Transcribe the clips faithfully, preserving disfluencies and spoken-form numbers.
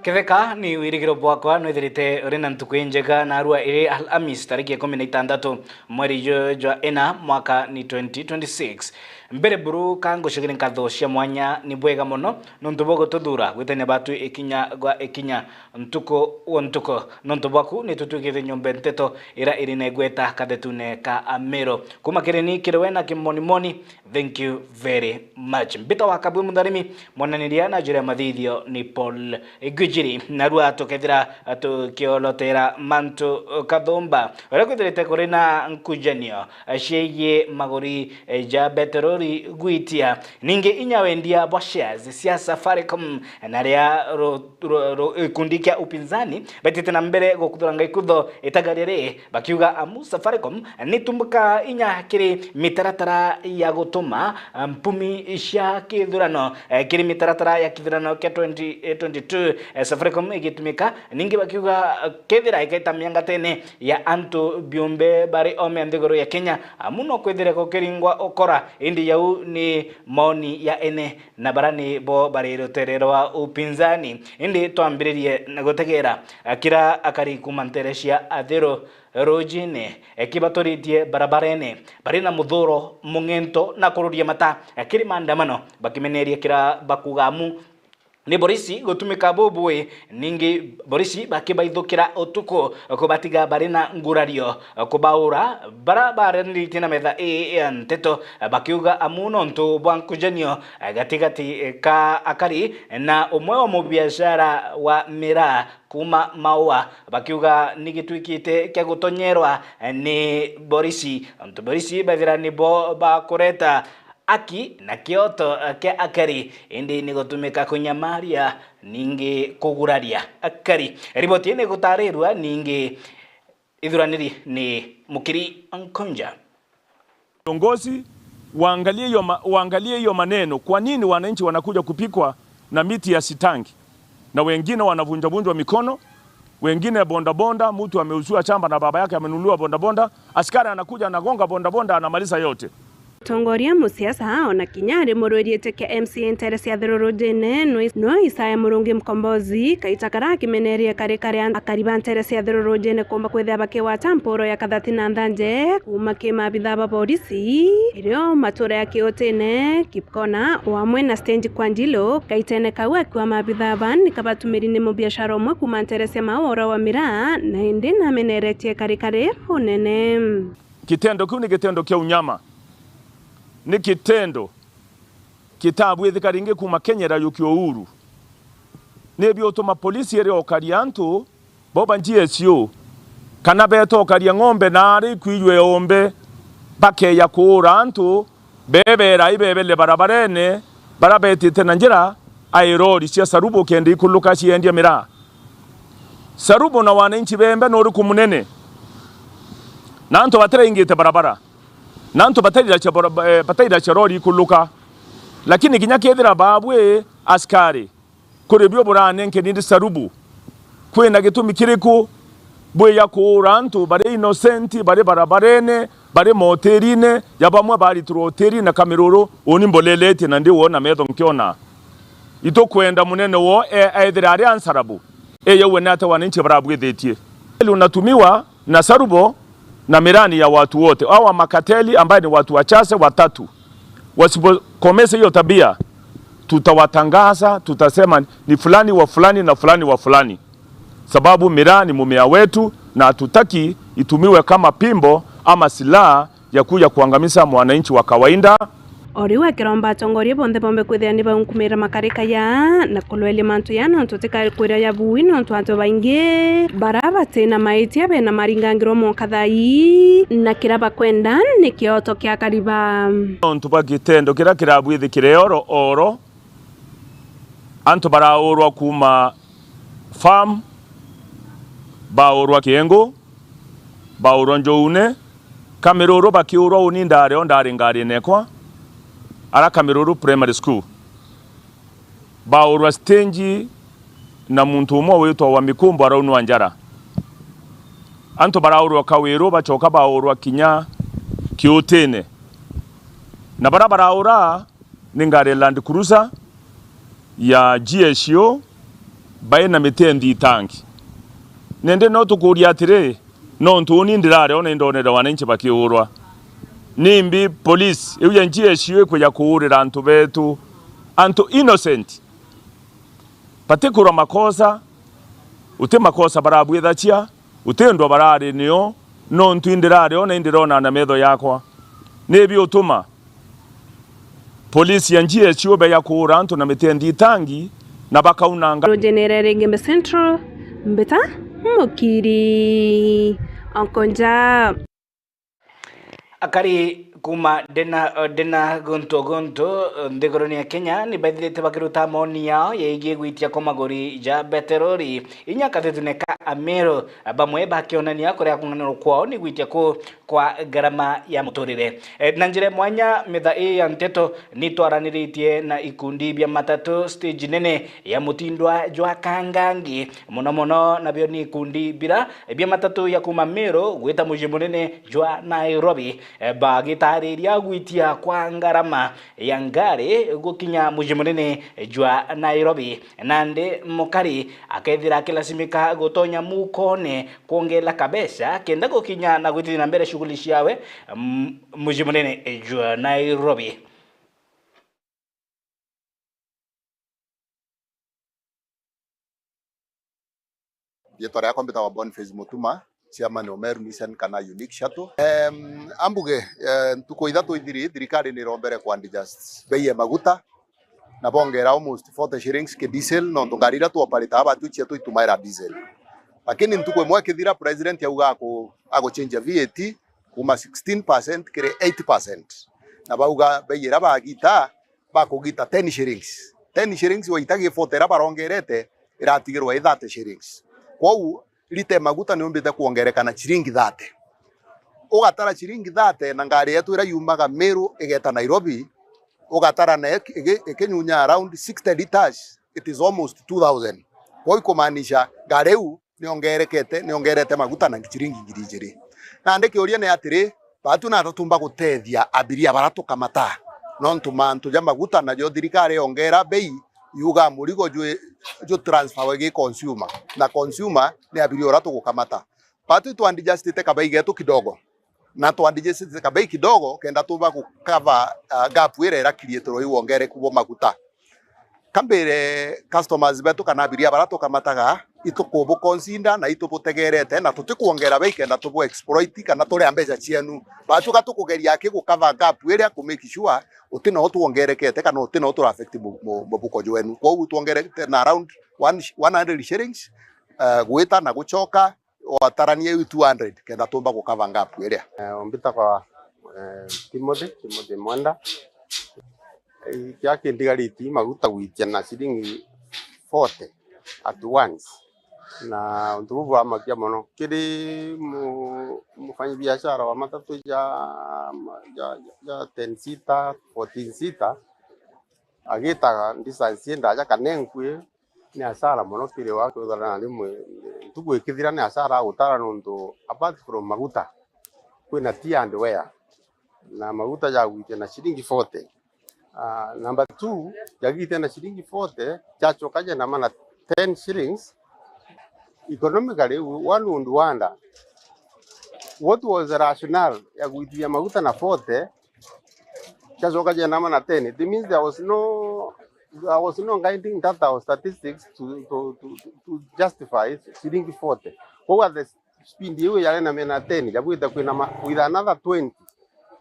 Ketheka ni wirigiro bwakwa nwithirite uri na ntuku injega, narua iri Alhamis tariki ikumi na itandatu mweri ju jwa ina mwaka ni twenty twenty-six. Mbere buru ka ngucugire nkatho cia mwanya, ni bwega mono nontu bwa gututhura gwitania batu ikinya gwa ikinya, ntuku gwa ntuku. Nontu bwaku ni tutwikite nyombe nteto ira iri na igweta kathetune ka Amero. Kuma kiri ni kiri we na kimonimoni, thank you very much. Mbita wa Kabwe Mutharimi, mwananiria na njira ya mathithio ni Paul Gujiri. Narua tukethira tukiolotera mantu kathumba. Uria kwithirite kuri na nkujanio ciigie maguri ja beterori gwitia, ningi inya wendia bwa shares cia Safaricom, na ria ru-, ru-, ru-, gikundi kia upinzani betite na mbere gukuthuranga ikutho itagaria ri, bakiuga amu Safaricom nitumbuka inya kiri mitaratara ya gutuma, ah, mpumi cia kithurano, eh, kiri mitaratara ya kithurano kia twenty twenty-two. Eh, Safaricom igitumika, ningi bakiuga, eh, kethira ikaita miangatene ya antu biumbe bari ome nthiguru ya Kenya, amu no kwithire gukiringwa ukora, indi yau ni maoni ya ene na bara ni bo bari rutere rwa upinzani. Indi twambiririe na gutegera, ah, kira akari kuma ntere cia Athiru rujine, eh, kibaturitie barabarene, bari na muthuro mung'ento na kururia mata, eh, kiri maandamano, bakimeneria kira bakuga amu ni borisi gutumika bubui, ningi borisi bakibaithukira utuku, kubatiga bari na ngurario, kubaura. Bara baraniritie na metha ii ya nteto, bakiuga amu nontu bwa nkujanio gatigati ka akari na umwe wa mubiashara wa miraa kuma Maua, bakiuga ni gitwikite kia gutonyerwa ni borisi, nontu borisi bethira nibo bakureta aki na kioto kia akari, indi ni gutumika kunyamaria, ningi kuguraria akari. Riboti ii ni gutarirua ningi ithuraniri ni Mukiri Nkonja. Viongozi waangalie hiyo ma-, waangalie hiyo maneno. Kwa nini wananchi wanakuja kupikwa na miti ya sitangi? Na wengine wanavunjavunjwa mikono, wengine bodaboda, mtu ameuziwa shamba na baba yake amenunuliwa bodaboda, askari anakuja anagonga bodaboda, anamaliza yote. Mutongoria musiasa ona kinya ari murwiritie kia M C A ntere cia Thirurujine nwi-, nwi Isaya Murungi Mkombozi, kaita karia akimenerie kari kari an-, akari ba ntere cia Thirurujine kumba kwithia bakigwata mpuro ya kathati na nthanje kuma ki maabitha ba borisi, irio matura ya Kiutine, Kipkona, o amwe na stage kwa Njilo. Kaitene kau akiuga maabitha ba ni kabatumiri ni mubiashara umwe kuma ntere cia Maua ura wa miraa, na indi nameneretie kari kari bunene. Kitendo kiu ni kitendo kia unyama. Ni kitendo kitabwithika ringi kuma Kenya irayukia uhuru. Ni biutuma polisi iriokaria antu bo ba G S U, kana betokaria ng'ombe na ari kwijwe ombe, bakeya kuura antu, bebera ibebele barabarene, bara betite na njira, ai rori cia Sarubo kenda ikuluka ciendia miraa. Sarubo na wananchi bembe ni uriku munene? Na antu batiraingite barabara. Na antu batairacia bora-, eh, batairacia rori ikuluka. Lakini kinya kethira babwi askari, kuri bio buranenkeni ndi Sarubu, kwina gitumi kiriku bwiya kuura antu bari innocent, bari barabarene, bari motirine, ya bamwe baritirwa utiri na kamiruru, uni mbuleletie na ndi wona metho nkiona. Itukwenda munene wo e-, ethire ari ansarabu, eyauwe ni ate wananchi barabwithitie. Unatumiwa na Sarubo na mirani ya watu wote. Hawa makateli ambaye ni watu wachache watatu, wasipokomesha hiyo tabia, tutawatangaza, tutasema ni fulani wa fulani na fulani wa fulani. Sababu miraa ni mumea wetu na hatutaki itumiwe kama pimbo ama silaha ya kuja kuangamiza mwananchi wa kawaida. O riu akiromba atongoria bonthe bombe kwithira ni baunkumira makarika ya na kulweria mantu ya nontu tikakwira ya bui nontu antu baingi bara bati na maitia bena maringangirwa mwoka thai na kira bakwenda ni kioto kia kariba. Nontu bwa gitendo kiria kirabwithikire oro oro, antu baraurwa kuma farm, baurwa Kiengu, baurwa Njoune, Kamiruru bakiurwa uni ndari o ndari ngarine ekwa, ara Kamiruru Primary School. Baurwa stage na muntu umwe witwa wa Mikumbo araunwa njara. Antu baraurwa Kawiru bacoka baurwa kinya Kiutine. Na bara baraura ni ngari ya Land Cruiser ya G S U, bai na miti ya nthitangi. Nende no tukuuria atiri, nontu uni ndirari ona indonere wananchi bakiurwa, nimbi police iu ya G S U ikwija kuurira antu betu, antu innocent, batikurwa makosa, uti makosa barabwithacia, uti ndwa barari nio, nontu indirari ona indirona na metho yakwa. Nibi utuma Polisi ya G S U beya kuura antu na miti ya nthitangi na bakaunanga. Rujenere ringi Mbe Central, Mbita Mukiri, Onkonja. Akari kuma ndena, ndena guntu guntu nthiguruni ya Kenya ni baithirite bakiruta maoni yao yegie gwitia kwa maguri ja beterori inya kathitune ka Ameru, bamwe bakionania kuria kung'ang'anirwa kwao ni gwitia ku kwa ngarama ya muturire. E, na njira ya mwanya, mitha ii ya nteto ni twaraniritie na ikundi bia matatu stage nene ya mutindwa jwa Kangangi, muno muno nabio ni ikundi bira bia matatu ya kuma Meru gwita mucii munene jwa Nairobi, e, bagitariria gwitia kwa ngarama ya ngari gukinya mucii munene jwa Nairobi. Nandi mukari akethira akilasimika gutonya mukone kwongela kabeca kenda gukinya na gwitithia na mbere shughuli ciawe, mm, mucii munene jwa Nairobi. Riitwa riakwa mbitagwa Boniface Mutuma, chairman o Meru Nissan kana Unique Shuttle. Em, ambuge, eh, ntuku ithatu ithiri, thirikari ni irombere ku adjust bei ya maguta, na bongera almost forty shillings ki diesel, nontu ngari iria tu operate aba tu cia tu itumaira diesel. Lakini ntuku imwe ikithira, president auga aku-, aguchenjia V A T kuma sixteen percent kiri eight percent. Na bauga bei iria bagita, bakugita ten shillings. Ten shillings waita gi forty iria barongerete, iratigirwa i thirty shillings. Kwou, lita ya maguta ni yumbite kwongereka na chiringi thirty. Ugatara chiringi thirty na ngari yetu iria yumaga Meru igeta Nairobi, ugatara na iki-, iki-, ikinyunya around sixty liters, it is almost two thousand. Kwou ikumaanisha ngari iu niongerekete, niongerete maguta na chiringi ngiri ijiri. Nandi kiuria ni atiri, batu nata tumba gutethia abiria bara tukamata? Nontu mantu ja maguta najo thirikari yongera bei, yuga murigo jwi-, ju transfer gi consumer, na consumer ni abiria uria tugukamata. Batu itwandijastite kabei getu kidogo, na twandijastite kabei kidogo kenda tuba gukava, ah, gap iria irakiriitirwa iu wongereku bwa maguta. Kambire customers betu kana abiria bara tukamataga, itukubuconsider na itubutegerete, na tutikwongera bei kenda tubu exploit kana turia mbeca cienu. Batuka tukugeria aki gukava gap iria ku make sure uti no twongerekete kana uti no tura affect mu-, mu-, mubuko jwenu. Kwou twongerete na around one, one hundred shillings, eh, gwita na gucoka, watarania iu two hundred kenda tumba gukava gap iria. Eh, mbitagwa, eh, Timothy, Timothy Mwenda. Eh, kia kindigariti maguta gwitia na ciringi forty at once. Na untu buu bwamakia mono. Kiri mu-, mufanyi biashara wa matatu ja, ja, ja ten seater, fourteen seater, agitaga distance indaja kana enkui, ni hasara mono kiri we, kwithira na rimwe ntuku ikithira ni hasara agutara, nontu apart from maguta, kwina tea and wear, na maguta jagwitia na ciringi forty. Ah, number two, jagwitia na ciringi forty, jacoka jenama na ten shillings. Economically, one would wonder, what was the rationale ya gwitithia maguta na forty, jacoka jenama na ten? It means there was no, there was no guiding data or statistics to, to, to, to justify ciringi forty. Kwou at the speed iu yarenamia na ten, jabwite kwinama with another twenty,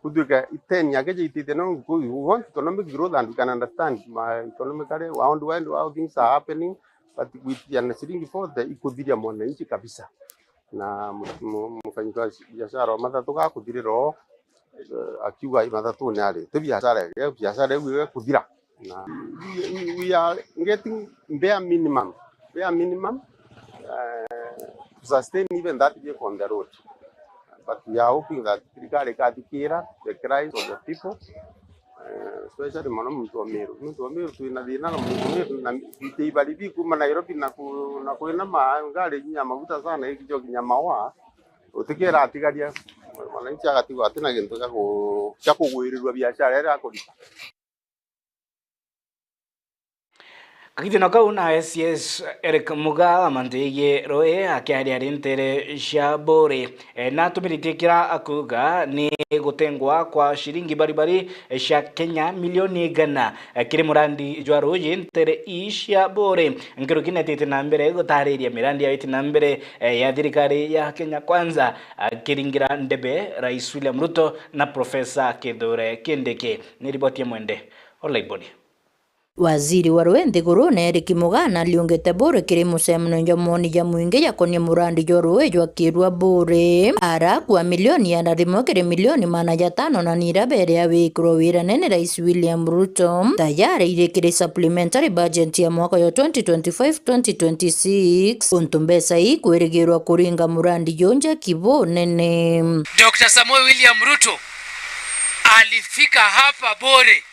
gutwika ten yake jaitite no nguku. We want economic growth and we can understand ma economically how, how things are happening, but gwitithia na ciringi forty ikuthiria mwananchi kabisa. Na mu-, mu-, mufanyibiashara wa matatu gakuthirira oo, eh, akiuga mathatune ari ti biashara ege, biashara iu igukuthira. Na we, we, we are getting bare minimum, bare minimum, eh, to sustain even that vehicle on the road. But we are hoping that thirikari ikathikira the cries of the people, eh, especially mono muntu wa Meru. Muntu wa Meru twina thina na muntu wa Meru na itibari bi kuma Nairobi na ku-, na kwina ma-, ngari inya maguta sana ikijo kinya mawa. Utikira atigaria mwananchi agatigwa atina gintu gia ku-, gia kugwirirua biashara iria akurita. Gagitino kau na S C S Eric Muga wa mantu yegie ruui akiaria ari ntere cia Buuri, e, natumiritie kira akuuga ni gutengwa kwa ciringi baribari cia Kenya milioni igana, e, kiri murandi jwa ruuji ntere ii cia Buuri. Nkuruki netite na mbere gutariria mirandi ya witi na mbere, e, ya thirikari ya Kenya Kwanza, akiringira ndebe Rais William Ruto na Professor Kithure Kindiki. Ni riboti ya Mwende Olaiboni. Waziri wa ruui nthigurune Eric Muga nariungite Buuri kiri mucemanio jwa moni ja mwingi jakonie murandi jwa ruui jwa Kirua Buuri, ara kuua milioni igana rimwe kiri milioni magana jatano na ni ira beria wikirwa wirane ni Rais William Ruto, tayari iri kiri supplementary budget ya mwaka jwa twenty twenty-five twenty twenty-six, untu mbeca ii kwirigirwa kuringa murandi juu njaki bunene. Doctor Samuel William Ruto alifika hapa Buuri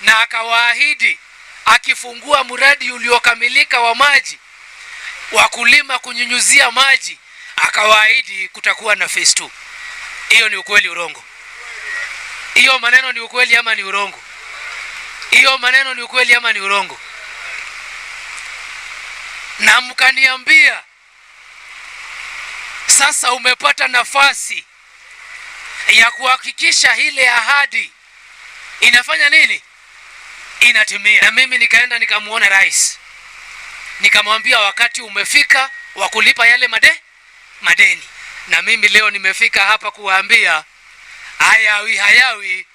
na akawaahidi akifungua mradi uliokamilika wa maji, wa kulima, kunyunyuzia maji, akawaahidi kutakuwa na phase two. Hiyo ni ukweli, urongo? Hiyo maneno ni ukweli ama ni urongo? Hiyo maneno ni ukweli ama ni urongo? Na mkaniambia, sasa umepata nafasi ya kuhakikisha ile ahadi inafanya nini? Inatimia. Na mimi nikaenda nikamuona rais, nikamwambia wakati umefika wa kulipa yale made-, madeni. Na mimi leo nimefika hapa kuwaambia, hayawi, hayawi,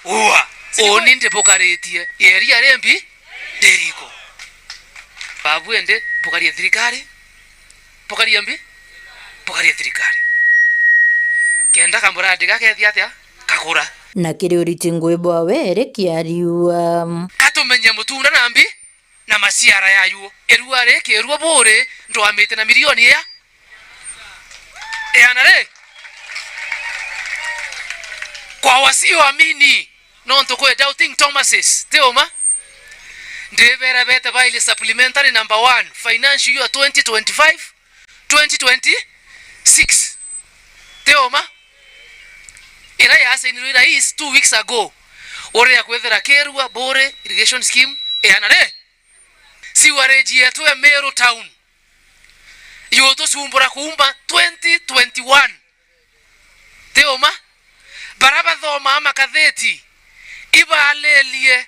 ua. Uni ndibukaritie, yeria rimbi ndiriko. Babu ende bukarie thirikari, bukarie mbi, bukarie thirikari. Kenda kamurandi gakethia atia? Kagura. Na kiri uriti ngui bwawe eri kiariua. Katumenye mutunda na mbi na maciara yayo. Irua riki irua Buuri ndwamite na milioni ya Eana ri? Kwa wasioamini, nontu kwi doubting Thomases, ti uma? Ndibera bete baile supplementary number one, financial year twenty twenty-five, twenty twenty-six. Ti uma? Ira yasainirwe ira is two weeks ago. Uria kwithira Kirua Buuri Irrigation Scheme, eana ri? Sewerage yetu ya Meru Town yutucumbura kuuma twenty twenty-one. Ti uma? Bara bathomaa makatheti, ibaalirie,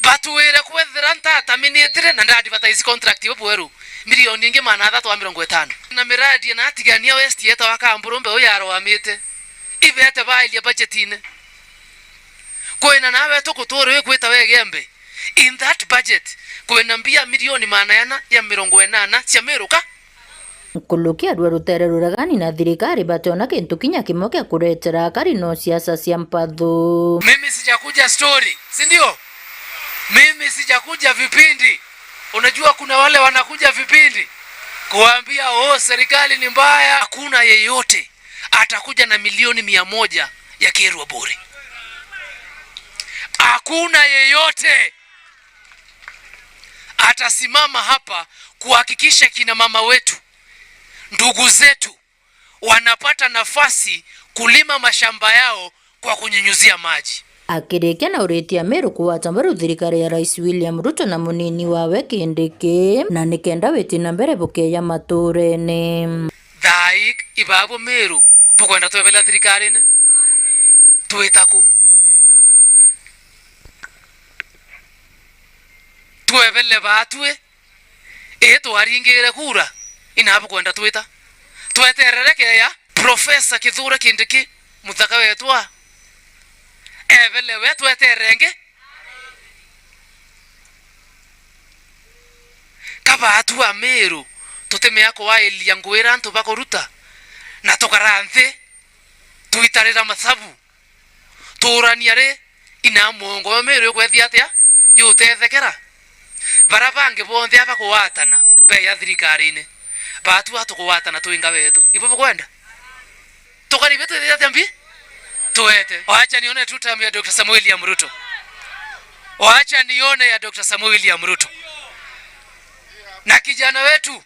batwire kwethira ntataminitire na nda advertise contract ibu bweru, milioni ingi magana athatu ma mirongo itano. Na miradi na atigania West yetawa Kamburu mbeu yaroamite. Ibete bailia budgetine. Kwina nawe tukutura wi kwita wegembe. In that budget, kwina mbia milioni magana ana ya mirongo inana cia Meru County. Nkuruki arua rutere ruragani na thirikari bationa kintu kinya kimwe kia kuretera akari no siasa cia mpathu. Mimi sijakuja story, si ndio? Mimi sijakuja vipindi. Unajua kuna wale wanakuja vipindi kuambia, "Oh, serikali ni mbaya." Hakuna yeyote atakuja na milioni mia moja ya Kirua Buuri. Hakuna yeyote atasimama hapa kuhakikisha kina mama wetu, ndugu zetu, wanapata nafasi kulima mashamba yao kwa kunyunyuzia maji. Akirikia na uritie Ameru kugwata mbaru thirikari ya Rais William Ruto na munini wawe Kindiki, na nikenda witi na mbere bukeeja maturene. Thaai ibabu Meru bukwenda twebele thirikarine? Twita ku? Twebele baatwi? Ii twaringire kura, ina bukwenda twita? Tweterere keeya? Professor Kithure Kindiki, muthaka weetwa, ebele we tweterere ingi? Ka baatwi Ameru tutimea kwailia ngugi iria antu bakuruta, na tukara nthi, twitarira mathabu, tuurania ri, ina muongo yo Meru ikwethia atia yutethekera? Bara bangi bonthe aba kugwatana beeja thirikarine, baatwi tukugwatana twinga wetu. Ibo bukwenda? Tukaribia twithite atia mbi? Twete. Wacha nione two term ya Doctor Samuel William Ruto. Wacha nione ya Doctor Samuel William Ruto. Na kijana wetu,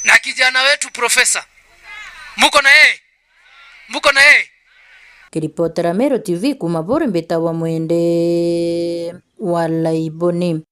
na kijana wetu professor. Muko na yeye? Muko na yeye? Kiripotera Meru T V kuuma Buuri, mbitagwa Mwende wa Laiboni.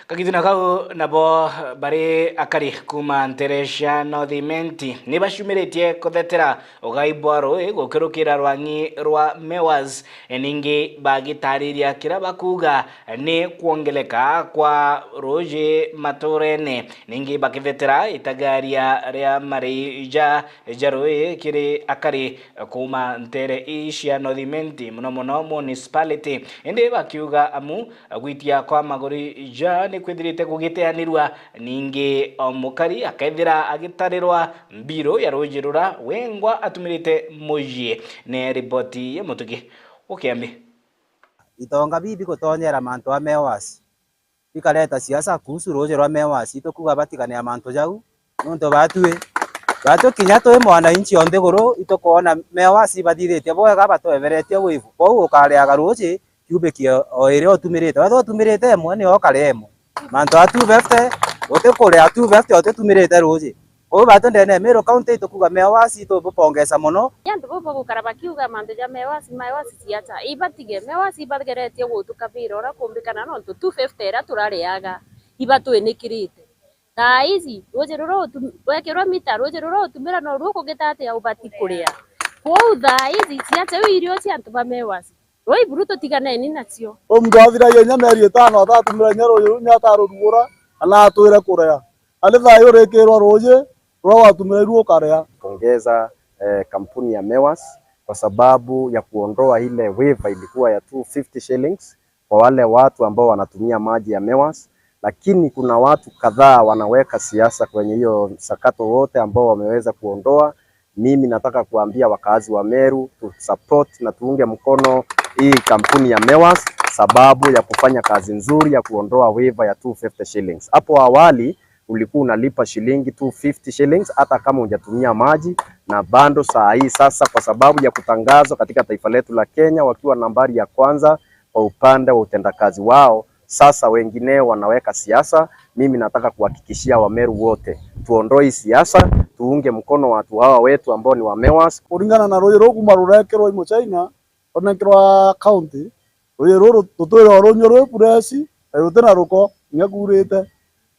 Kagituna kau nabo bari akari kuuma ntere cia North Imenti ni baciumiritie kuthetera ugai bwa ruui gukirukira rwang'i rwa Mewas, ningi bagitariria kiria bakuuga ni kwongereka kwa ruuji maturene, ningi bakithetera itagaria ria marei ja ja ruui kiri akari kuuma ntere ii cia North Imenti, mono mono municipality, indi bakiuga amu gwitia kwa maguri ja ni kwithirite gugiteanirua, ningi o mukari akethira agitarirwa mbiru ya ruuji rura wengwa atumirite mucii. Ni riboti ya Mutugi Ukiambi. Itonga bibi gutonyera mantu a Mewas. Bikareta siasa kuhusu ruuji rwa Mewas, itukuga batigane na mantu jau, nontu batwi, batwi kinya twi mwananchi o nthiguru, itukwona Mewas bathithitie bwega, batweberetie wivu. Kwou ukareaga ruuji cubic o, o iria utumirite. Wethira utumirite imwe, ni ukare imwe. Mantu a two fifty, utikurea two fifty utitumirite ruuji. Kwou batwi ndene ya Meru County itukuga Mewas itubupongesa mono. Antu bau bagukara bakiuga mantu ja Mewas, Mewas siacha. Ibatige, Mewas ibageretie gutukabira uria kumbikana nontu two fifty iria turareaga, ibatwinikirite. Thaa ici, ruuji ruria utum-, wekirwa mita, ruuji ruria utumira noruo kugita atia ubati kuria. Kwou thaa ici, siacha iu irio cia antu ba Mewas. Ruuji buru tutiganeni nacio. Uu muntu athiragia inya mieri itano atatumira inya ruuji ruu, ni atarurugura, kana atwire kurea. Ari thaa ii urikirwa ruuji ruria watumira iru ukaria. Pongeza, eh, kampuni ya Mewas kwa sababu ya kuondoa ile waiver ilikuwa ya two fifty shillings kwa wale watu ambao wanatumia maji ya Mewas, lakini kuna watu kadhaa wanaweka siasa kwenye hiyo msakato wote ambao wameweza kuondoa. Mimi nataka kuambia wakazi wa Meru tu support na tuunge mkono hii kampuni ya Mewas sababu ya kufanya kazi nzuri ya kuondoa waiver ya two fifty shillings. Hapo awali ulikuwa unalipa shilingi two fifty shillings hata kama hujatumia maji, na bado saa hii sasa, kwa sababu ya kutangazwa katika taifa letu la Kenya wakiwa nambari ya kwanza kwa upande wa utendakazi wao, sasa wengineo wanaweka siasa. Mimi nataka kuhakikishia Wameru wote, tuondoe hii siasa, tuunge mkono watu hawa wetu ambao ni wa Mewas. Kuringana na ruuji ruu kuma rurekirwa i Muchina, runekerwa county, ruuji ruru tutwire o runyua rwi fresh, na ruti na ruko, kinya kuurite.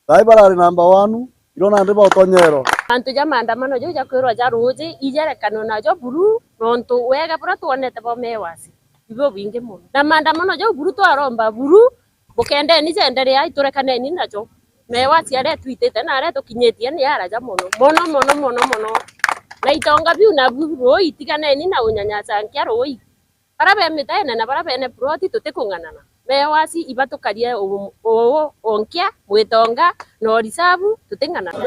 Thaa ii barari namba one, iro nandi bautonyerwa. Mantu ja maandamano jau jakwirwa ja ruuji, ijerekanwe najo buru, nontu wega buria twonete bwa Mewas, ibo bwingi mono. Na maandamano jau buru twaromba buru, bukendeni jenderea, iturekaneni najo. Mewas aria etwitite na aria etukinyitie ni araja mono, mono, mono, mono, mono. Na itonga biu nabu ruuji, itiganeni na unyanyasankia ruuji. Baria be mitaene na baria bene ploti tutikung'anana. Mewas ibatukarie uu, uu, unkia, mwitonga, na urisabu, tuting'anana.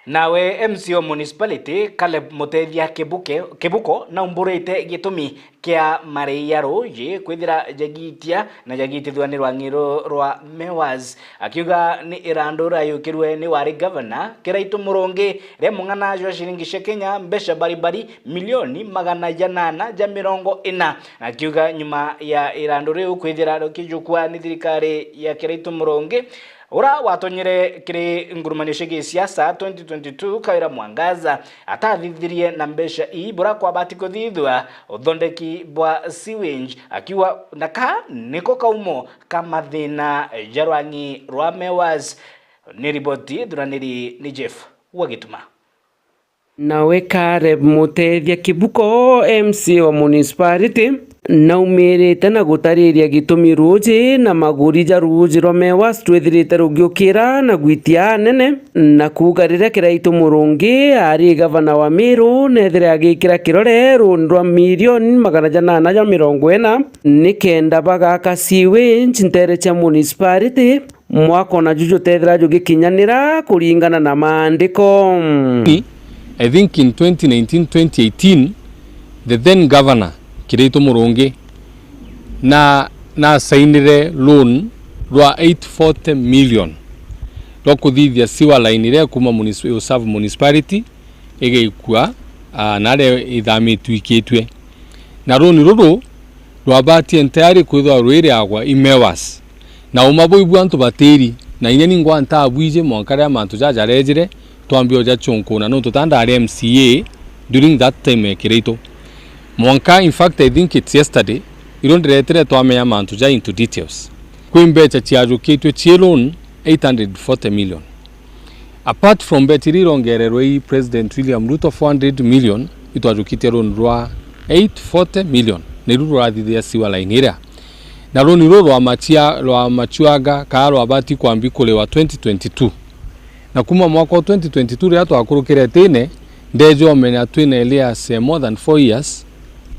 Nawe M C wa municipality, Caleb Mutethia Kibuke, Kibuko, naumburite gitumi kia marei ya ruuji kwithira jagitia na jagitithua ni rwang'i ruu rwa Mewas, akiuga ni irandu riayukirue ni wari gavana Kiraitu Murungi ria mung'ana jwa ciringi cia Kenya, mbeca baribari milioni magana janana ja mirongo ina, na akiuga nyuma ya irandu riu kwithira rikijukua ni thirikari ya Kiraitu Murungi, ura watonyire kiri ngurumanio cia gisiasa twenty twenty-two, Kawira Mwangaza atathithirie na mbeca ii bura kwabati kuthithua uthondeki bwa sewage, akiuga na ka niko kaumo ka mathina ja rwang'i rwa Mewas. Ni riboti thuraniri ni Jeff wa Gituma. Nawe Caleb Mutethia Kibuko, M C wa municipality, naumirite na gutariria gitumi ruuji na maguri ja ruuji rwa Mewas rwithirite rugiukira na gwitia anene, na kuuga riria Kiraitu Murungi ari gavana wa Meru, nethire agikira kirore ruuni rwa milioni magana janana ja mirongo ina, nikenda bagaka sewage ntere cia municipality, mwaka ona ju jutethira jugikinyanira kuringana na maandiko. I think in twenty nineteen, twenty eighteen, the then governor, Kiraitu Murungi, na, nasainire loan rwa eight forty million rwa kuthithia sewer line iria kuma munis-, Usavu municipality igaikua, ah, na aria ithamitue ikitue. Na runi ruru rwabatie nteari kwithwa rwiriagwa i Mewas. Na uma buu ibu antu batiri, na inya ningwa ntabwiji mwanka riria mantu jaja jarejire, twambia ujachunkuna, nontu ta ndari M C A during that time ya Kiraitu. Mwanka, in fact, I think it's yesterday, Irio ndiretire twamenya mantu ja into details. Kwi mbecha ciajukitue cie loan eight hundred forty million. Apart from mbecha iria irongererwe i President William Ruto four hundred million, itwajukitie loan rwa eight forty million, niru rurathithia sewer line iria. Na loan ruru rwa machia-, rwa machuaga kaa rwabati kwambi kuriwa twenty twenty-two. Na kuma mwaka wa twenty twenty-two riria twakurukire tene, ndeja umenya twina arrears, eh, more than four years,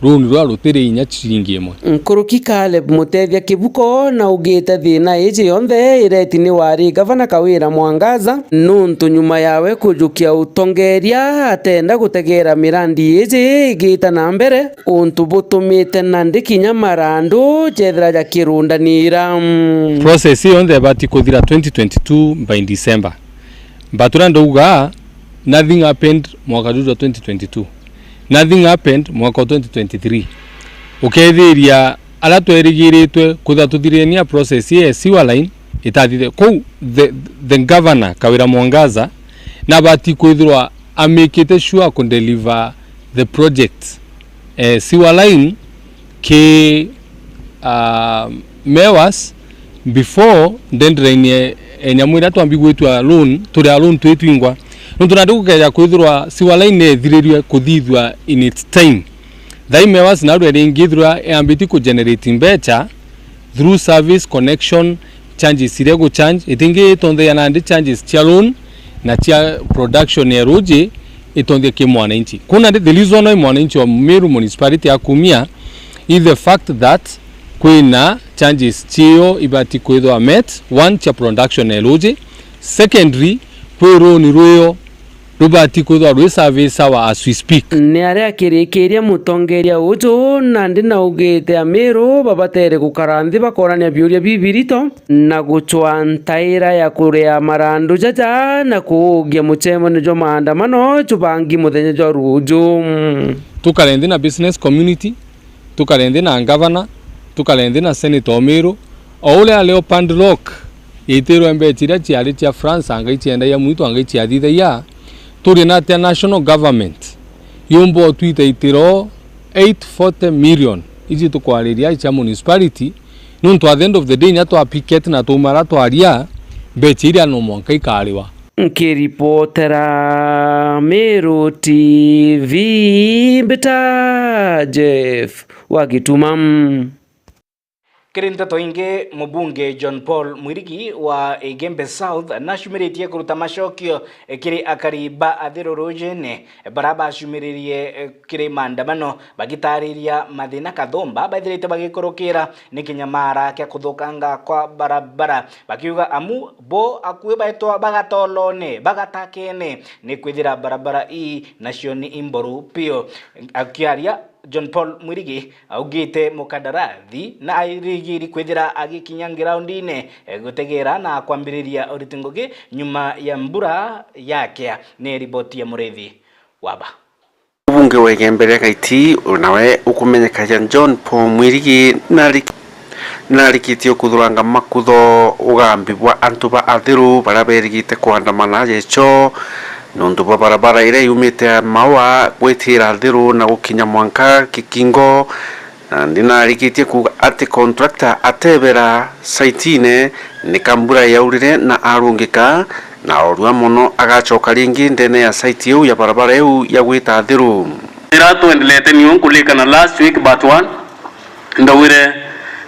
runi rwa rutiri inya ciringi imwe. Nkuruki Caleb Mutethia Kibuko na ugite thina iji yonthe ireti ni wari gavana Kawira Mwangaza, nuntu nyuma yawe kujukia utongeria atenda gutegera mirandi iji igita na mbere, untu butumite nandi kinya marandu jethira jakirundanira. Mm. Process ii yonthe ibati kuthira twenty twenty-two by December. But uria ndauga, nothing happened mwaka juju wa twenty twenty-two. Nothing happened mwaka wa twenty twenty-three. Ukethiria aria twerigiritwe kwithirwa tuthirenie process ya sewer line itathithe. Kou the, the governor Kawira Mwangaza nabati kwithirwa amikite sure ku deliver the project, eh, sewer line ki, ah, MEWAS before deadline ya, ya nyamu iria twambi gwitua loan, turia loan twitwingwa. Nontu nandi gukeja kwithirwa sewer line neethiririe kuthithua in its time. Thaa ii MEWAS naru ringi ithirwa yambitie ku generate mbecha through service connection charges iria gu charge, itingi itontheria nandi charges cia loan na cia production ya ruji itonthia ki mwananchi. Kuna ndi the reason why mwananchi wa Meru Municipality akumia is the fact that kwina charges cio ibati kwithwa met, one, cia production ya ruji, secondly, kwi runi rwio rubati kwithwa rwi service sawa as we speak. Ni aria akirikiria mutongeria uju nandi naugite Ameru babatere gukara nthi bakorania biuria bibirito na gucwa ntaira ya kuria marandu jaja na kuugia mucemanio jwa maandamano jubangi muthenya jwa ruju. Tukare nthi na business community, tukare nthi na ngavana, tukare nthi na senator o Meru, o uria Leopard Rock yaitirwe mbecha iria ciari cia France, angai ciendagia mwitu, angai ciathithagia, turi na atia national government yumba utwita itiro eight forty million iji tukwariria cia municipality, nontu at the end of the day, inya twa picket na twauma aria twaria, mbecha iria no mwanka ikariwa. Nkiripotera Meru T V, mbita Jeff wa Gituma. Kiri nteto ingi, mubunge John Paul Mwirigi wa Igembe South nacumiritie kuruta macokio kiri akari ba Athiru rujene baria bacumiririe kiri maandamano bagitariria mathina kathumba baithirite bagikurukira ni kinyamara kia kuthukanga kwa barabara, bakiuga amu bo akui baitwa bagatolone, bagatakene, ni kwithira barabara ii nacio ni imboru piu. Akiaria, John Paul Mwirigi augite mukandarathi na arigiri kwithira agikinya ngiraundine, eh, gutegera na kwambiriria uriti ngugi nyuma ya mbura yakea. Ni riboti ya Murithi Waba. Mubunge wa Igembe ria Gaiti, nawe ukumenyeka ja John Paul Mwirigi, nari-, narikitie kuthuranga makutho ugambi bwa antu ba Athiru baria berigite kuandamana jecho nontu bwa barabara iria yumite ya Maua gwitira Athiru na gukinya mwanka Kikingo. Nandi narikitie kuuga ati contractor atebera saitine ni ka mbura yaurire na arungika, na orua mono agacoka ringi ndene ya site iu ya barabara iu ya gwita Athiru. Ira twendelete niu nkulika na last week but one, ndaugire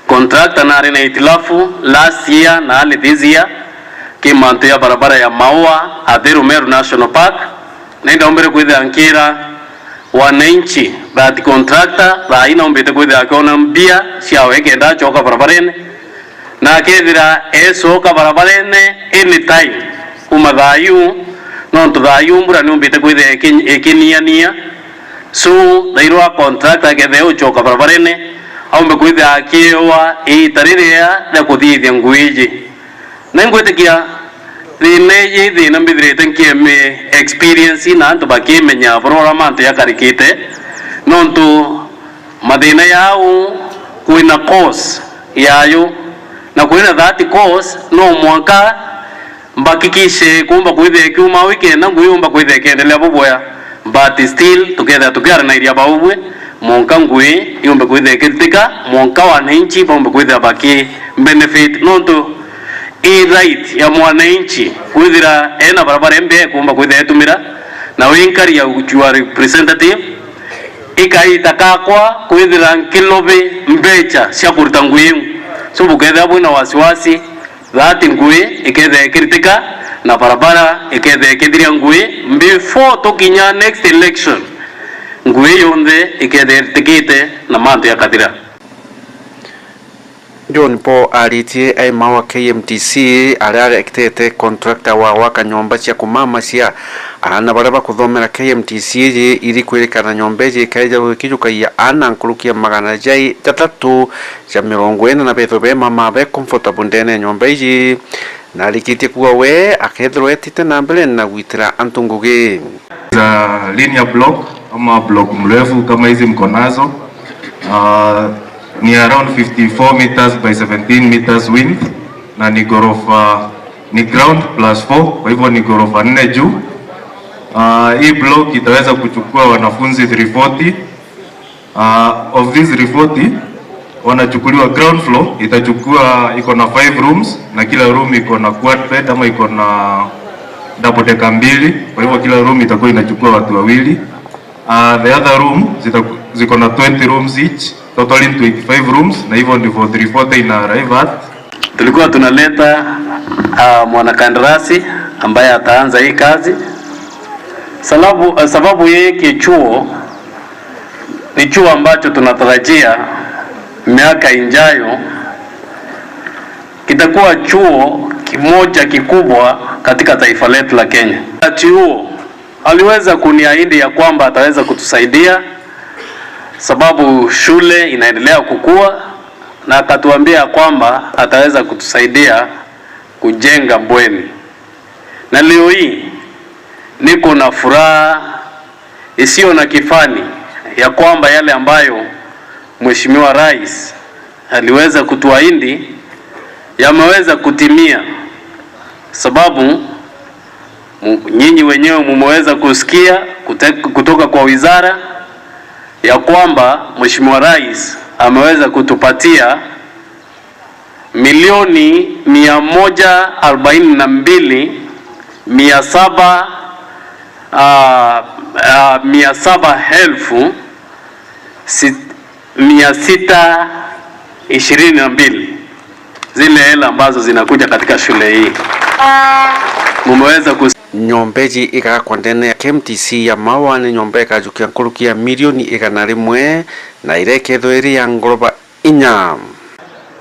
contractor nari na itilafu last year na early this year ki mantu ya barabara ya Maua Athiru Meru National Park, na indaombire kwithira nkira wananchi that contractor thaa ii naumbite kwithira akiona mbia ciawe kenda acoka barabarene, na akethira ecoka barabarene anytime kuma thaa iu, nontu thaa iu mbura niumbite kwithira iki-, ikiniania. So thairwa contractor akethira ucoka barabarene, aumbe kwithira akiewa iita riria ria kuthithia ngugi iji. Na ingwitikia thina iji i thina mbithirite nkimi experience na antu bakimenya buru uria mantu jakarikite, nontu mathina jau kwina cause yayo, na kwina that cause no mwanka mbakikishe kumba kwithia ikiuma au ikenda ngugi yumba kwithia ikiendelea bubwea, but still tukethia tukiaranairia baubwe, Mwanka ngui yumbe kwithira ikiritika, mwanka wananchi baumbe kwithira baki benefit, nontu i right ya mwananchi kwithira ena barabara imbea ekumba kwithira etumira, na wi nkari ya your representative, ikaita kakwa kwithira nkilobi mbecha cia kuruta ngui iu. So bukethira bwina wasiwasi, that ngui ikethira ikiritika na barabara ikethira ikithiria ngui before tukinya next election, ngui yonthe ikethira iritikite na mantu yakathira. John Paul aritie ai mau a K M T C aria aretete contractor wa gwaka nyomba cia kumamacia aana baria bakuthomera K M T C iji iri kwirikana nyomba iji ikaija gwikijukagia aana nkuruki ya magana jai jatatu ja mirongo ina na bethwe be mama be comfortable ndene ya nyomba iji. Na arikitie kuuga we akethirwa etite na mbere na gwitira antu ngugi. Za linear block ama block mrefu kama hizi mko nazo, ah, ni around fifty-four meters by seventeen meters width, na ni ghorofa, ni ground plus four, kwa hivyo ni ghorofa nne juu. Ah, hii block itaweza kuchukua wanafunzi three forty. Ah, of these three forty, wanachukuliwa ground floor, itachukua, iko na five rooms, na kila room iko na quad bed ama iko na double decker mbili, kwa hivyo kila room itakuwa inachukua watu wawili. Ah, the other room zita-, ziko na twenty rooms each, totaling twenty-five rooms, na hivyo ndivyo three forty ina arrive at. Tulikuwa tunaleta, ah, mwanakandarasi ambaye ataanza hii kazi. Sababu, sababu hiki chuo ni chuo ambacho tunatarajia miaka ijayo kitakuwa chuo kimoja kikubwa katika taifa letu la Kenya. Wakati huo, aliweza kuniahidi ya kwamba ataweza kutusaidia, sababu shule inaendelea kukua, na akatuambia kwamba ataweza kutusaidia kujenga bweni. Na leo hii niko na furaha isiyo na kifani ya kwamba yale ambayo Mheshimiwa Rais aliweza kutuahidi yameweza kutimia, sababu mu-, nyinyi wenyewe mumeweza kusikia kute-, kutoka kwa wizara ya kwamba Mheshimiwa Rais ameweza kutupatia milioni mia moja arobaini na mbili, mia saba, ah, ah, mia saba elfu si-, mia sita ishirini na mbili, zile hela ambazo zinakuja katika shule hii. Mumeweza kus- Nyomba iji igakwa ndene ya K M T C ya Maua ni nyomba ikajukia nkuruki ya milioni igana rimwe, na iria ikethirwa iri ya ngoroba inya.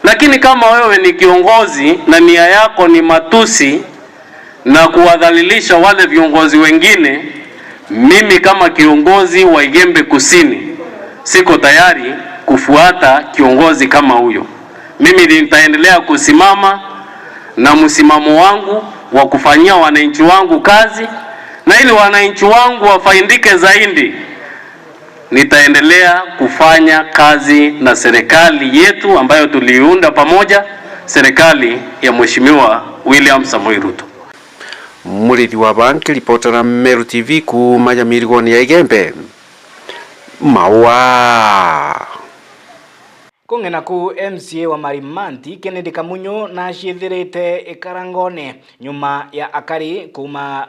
Lakini kama wewe ni kiongozi na nia yako ni matusi na kuwadhalilisha wale viongozi wengine, mimi kama kiongozi wa Igembe Kusini, siko tayari kufuata kiongozi kama huyo. Mimi nitaendelea kusimama na msimamo wangu wa kufanyia wananchi wangu kazi, na ili wananchi wangu wafaidike zaidi, nitaendelea kufanya kazi na serikali yetu ambayo tuliunda pamoja, serikali ya Mheshimiwa William Samoei Ruto. Murithi wa Banki, ripota na Meru T V kuuma Jamirigoni ya Igembe. Maua. Kung'e na kuu M C A wa Marimanti, Kennedy Kamunyu, naciithirite ikarangone nyuma ya akari kuuma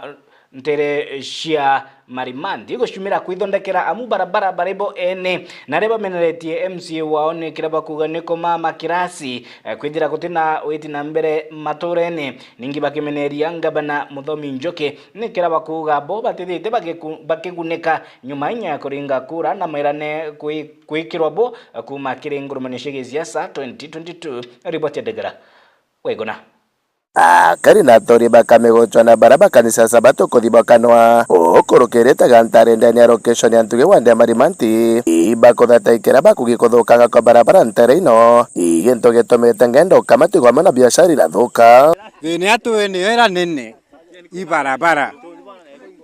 ntere cia Marimanti gucumira kwithondekera amu barabara bari bo ene, na aria bameneretie M C A wao ni kiria bakuuga ni kumama kirasi, eh, kwithira gutina witi na mbere maturene. Ningi bakimeneria ngavana Muthomi Njuki ni kiria bakuuga bo batithite bagiku-, bakigunika nyuma inya ya kuringa kura na mairane kwi-, kwikirwa bo kuuma kiri ngurumanio cia gisiasa twenty twenty-two. Riboti ya Ndegera Waiguna. Akari na aturi bakamigochwa na baria bakanisa Sabato kuthibokanwa ukurukirite Gantare ndene ya location ya Ntuge wandi ya Marimanti. Ibakuthataikira bakugi kuthukanga kwa barabara ntere ino. Igintu gitumite ngendo ukamatigwa amwe na biashara irathuka. Thina yetu niyo ira nene, i barabara.